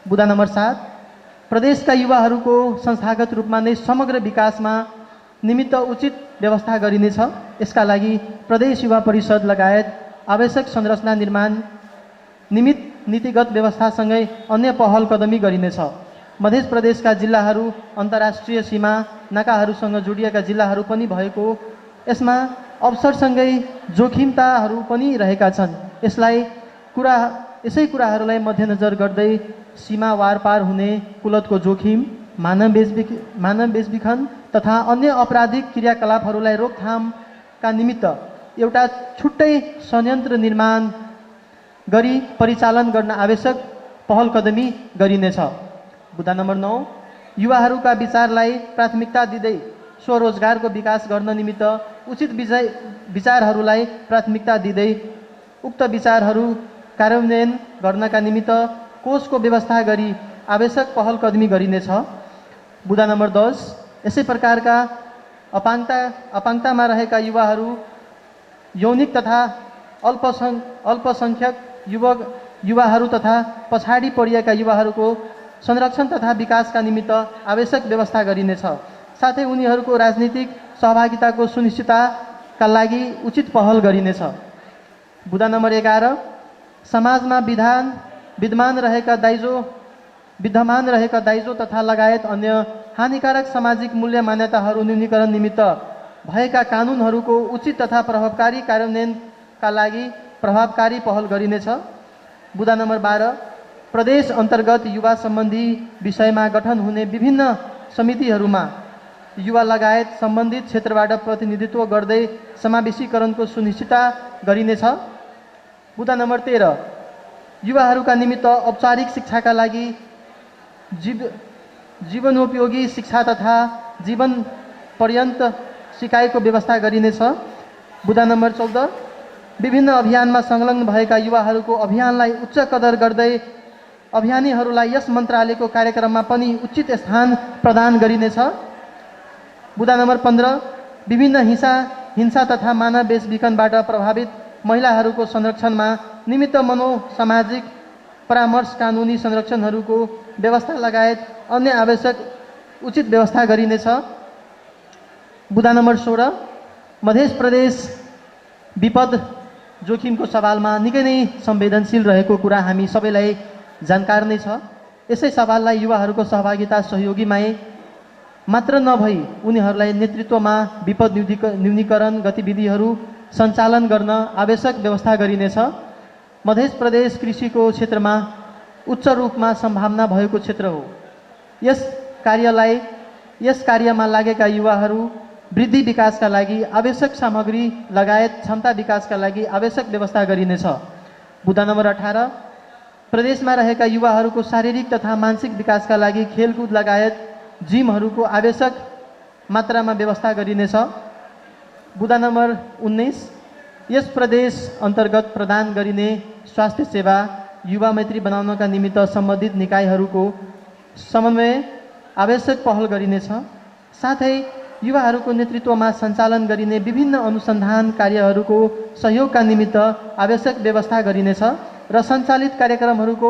Speaker 17: बुँदा नम्बर 7, प्रदेशका युवाहरूको संस्थागत रूपमा नै समग्र विकासमा निमित्त उचित व्यवस्था गरिनेछ। यसका लागि प्रदेश युवा परिषद लगायत आवश्यक संरचना निर्माण निमित्त नीतिगत व्यवस्थासँगै अन्य पहल कदमी गरिनेछ। मध्य प्रदेशका जिल्लाहरू अन्तर्राष्ट्रिय सीमा नाकाहरूसँग जोडिएका जिल्लाहरू पनि भएको यसमा अवसरसँगै जोखिमताहरू पनि रहेका छन्। यसै कुराहरूलाई मध्यनजर गर्दै सीमा वारपार हुने कुलतको जोखिम, मानव बेचबिखन तथा अन्य आपराधिक क्रियाकलापहरूलाई रोकथामका निमित्त एउटा छुट्टै संयन्त्र निर्माण गरी परिचालन गर्न आवश्यक पहल कदमी गरिनेछ। बुँदा नम्बर 9, युवाहरूका विचारलाई प्राथमिकता दिँदै स्वरोजगारको विकास गर्न निमित्त उचित विचारहरूलाई प्राथमिकता दिँदै उक्त विचारहरू कार्यान्वयन गर्नका निमित्त कोषको व्यवस्था गरी आवश्यक पहल कदमी गरिनेछ। बुँदा नम्बर 10, यसै प्रकारका अपाङ्गतामा रहेका युवाहरू, यौनिक तथा अल्पसङ्ख्यक युवाहरू तथा पछाडि पडिएका युवाहरूको संरक्षण तथा विकासका निमित्त आवश्यक व्यवस्था गरिनेछ। साथै उनीहरूको राजनीतिक सहभागिताको सुनिश्चितताका लागि उचित पहल गरिनेछ। बुँदा नम्बर 11, समाजमा विद्यमान रहेका दाइजो तथा लगायत अन्य हानिकारक सामाजिक मूल्य मान्यताहरू न्यूनीकरण निमित्त भएका कानुनहरूको उचित तथा प्रभावकारी कार्यान्वयनका लागि प्रभावकारी पहल गरिनेछ। बुँदा नम्बर 12, प्रदेश अन्तर्गत युवा सम्बन्धी विषयमा गठन हुने विभिन्न समितिहरूमा युवा लगायत सम्बन्धित क्षेत्रबाट प्रतिनिधित्व गर्दै समावेशीकरणको सुनिश्चितता गरिनेछ। बुँदा नम्बर 13, युवाहरूका निमित्त औपचारिक शिक्षाका लागि जीवनोपयोगी शिक्षा तथा जीवन पर्यन्त सिकाइको व्यवस्था गरिनेछ। बुँदा नम्बर 14, विभिन्न अभियानमा संलग्न भएका युवाहरूको अभियानलाई उच्च कदर गर्दै अभियानीहरूलाई यस मन्त्रालयको कार्यक्रममा पनि उचित स्थान प्रदान गरिनेछ। बुँदा नम्बर 15, विभिन्न हिंसा तथा मानव बेचबिखनबाट प्रभावित महिलाहरूको संरक्षणमा निमित्त मनोसामाजिक परामर्श कानुनी संरक्षणहरूको व्यवस्था लगायत अन्य आवश्यक उचित व्यवस्था गरिनेछ। बुँदा नम्बर 16, मध्य प्रदेश विपद जोखिमको सवालमा निकै नै संवेदनशील रहेको कुरा हामी सबैलाई जानकार नै छ। यसै सवाललाई युवाहरूको सहभागिता सहयोगीमाई मात्र नभई उनीहरूलाई नेतृत्वमा विपद न्यूनीकरण गतिविधिहरू सञ्चालन गर्न आवश्यक व्यवस्था गरिनेछ। मध्य प्रदेश कृषिको क्षेत्रमा उच्च रूपमा सम्भावना भएको क्षेत्र हो। यस कार्यमा लागेका युवाहरू वृद्धि विकासका लागि आवश्यक सामग्री लगायत क्षमता विकासका लागि आवश्यक व्यवस्था गरिनेछ। बुँदा नम्बर 18, प्रदेशमा रहेका युवाहरूको शारीरिक तथा मानसिक विकासका लागि खेलकुद लगायत जिमहरूको आवश्यक मात्रामा व्यवस्था गरिनेछ। बुँदा नम्बर 19, यस प्रदेश अन्तर्गत प्रदान गरिने स्वास्थ्य सेवा युवा मैत्री बनाउनका निमित्त सम्बन्धित निकायहरूको समन्वय आवश्यक पहल गरिनेछ। साथै युवाहरूको नेतृत्वमा सञ्चालन गरिने विभिन्न अनुसन्धान कार्यहरूको सहयोगका निमित्त आवश्यक व्यवस्था गरिनेछ र सञ्चालित कार्यक्रमहरूको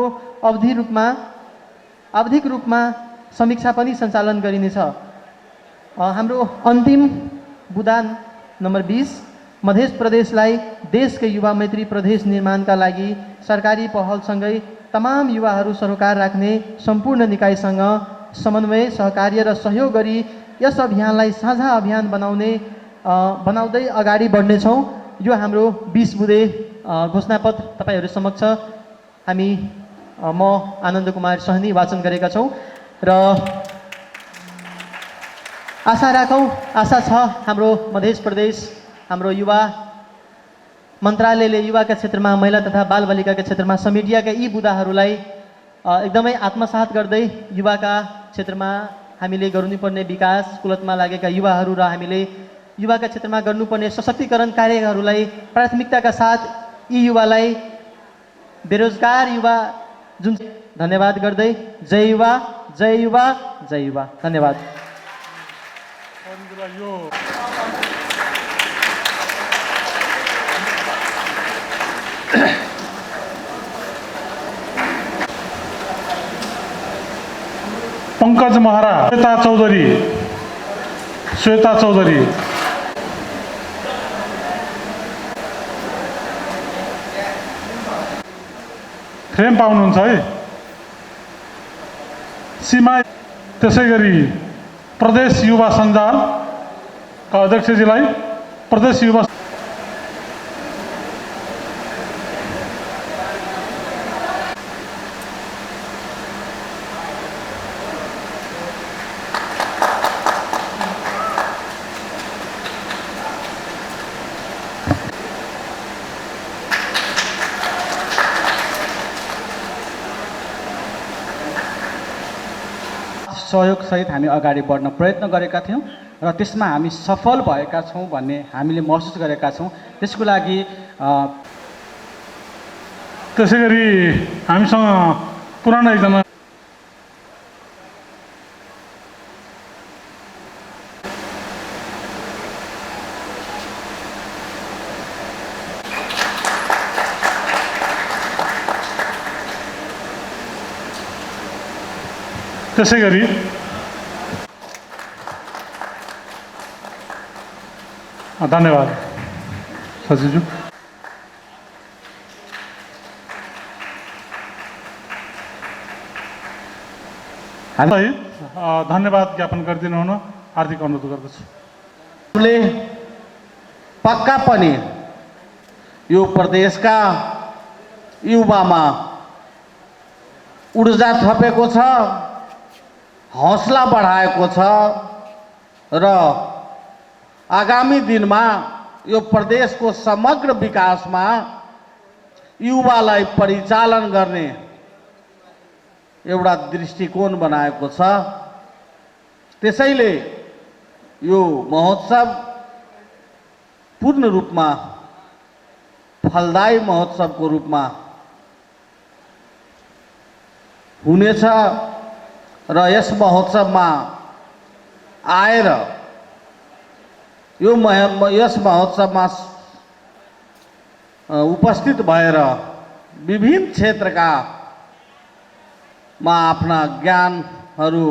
Speaker 17: आवधिक रूपमा समीक्षा पनि सञ्चालन गरिनेछ। हाम्रो अन्तिम बुँदा नम्बर 20, मध्य प्रदेशलाई देशकै युवा मैत्री प्रदेश निर्माणका लागि सरकारी पहलसँगै तमाम युवाहरू सरोकार राख्ने सम्पूर्ण निकायसँग समन्वय सहकार्य र सहयोग गरी यस अभियानलाई साझा अभियान बनाउँदै अगाडि बढ्नेछौँ। यो हाम्रो 20 बुँदे घोषणापत्र तपाईँहरू समक्ष म आनन्द कुमार सहनी वाचन गरेका छौँ र आशा छ हाम्रो मध्य प्रदेश हाम्रो युवा मन्त्रालयले युवाका क्षेत्रमा महिला तथा बालबालिकाका क्षेत्रमा समेटिएका यी बुँदाहरूलाई एकदमै आत्मसात गर्दै युवाका क्षेत्रमा हामीले गर्नुपर्ने विकास कुलतमा लागेका युवाहरू र हामीले युवाका क्षेत्रमा गर्नुपर्ने सशक्तिकरण कार्यहरूलाई प्राथमिकताका साथ यी युवालाई बेरोजगार युवा जुन धन्यवाद गर्दै जय युवा जय युवा जय युवा। धन्यवाद।
Speaker 10: पंकज महरा, श्वेता चौधरी, फ्रेम पाउनुहुन्छ है। सीमा, त्यसै गरी प्रदेश युवा सञ्जालका अध्यक्षजीलाई प्रदेश युवा
Speaker 16: सहयोगसहित हामी अगाडि बढ्न प्रयत्न गरेका थियौँ र त्यसमा हामी सफल भएका छौँ भन्ने हामीले महसुस गरेका छौँ। त्यसको लागि
Speaker 10: त्यसै गरी हामीसँग पुरानो एकजना त्यसै गरी धन्यवाद सचिवज्यू। हामीलाई धन्यवाद ज्ञापन गरिदिनु हुन हार्दिक अनुरोध गर्दछु।
Speaker 18: पक्का पनि यो प्रदेशका युवामा ऊर्जा थपेको छ, हौसला बढाएको छ र आगामी दिनमा यो प्रदेशको समग्र विकासमा युवालाई परिचालन गर्ने एउटा दृष्टिकोण बनाएको छ। त्यसैले यो महोत्सव पूर्ण रूपमा फलदायी महोत्सवको रूपमा हुनेछ र यस महोत्सवमा आएर यस महोत्सवमा उपस्थित भएर विभिन्न क्षेत्रका आफ्ना ज्ञानहरू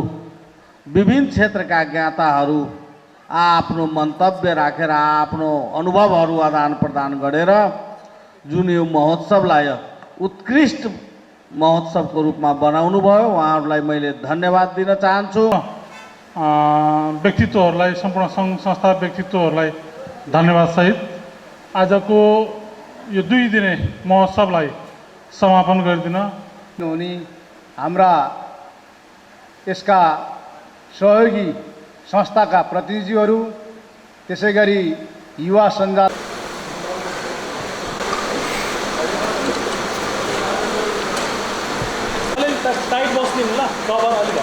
Speaker 18: विभिन्न क्षेत्रका ज्ञाताहरू आफ्नो मन्तव्य राखेर आफ्नो अनुभवहरू आदान प्रदान गरेर जुन यो महोत्सवलाई उत्कृष्ट महोत्सवको रूपमा बनाउनु भयो, उहाँहरूलाई मैले धन्यवाद दिन चाहन्छु।
Speaker 10: व्यक्तित्वहरूलाई, सम्पूर्ण सङ्घ संस्था व्यक्तित्वहरूलाई धन्यवाद सहित आजको यो 2 दिने महोत्सवलाई समापन गरिदिन
Speaker 11: हुने हाम्रा यसका सहयोगी संस्थाका प्रतिनिधिहरू, त्यसै गरी युवा सञ्जाल
Speaker 19: टाइट बस्दिनु ल, कभर अलिक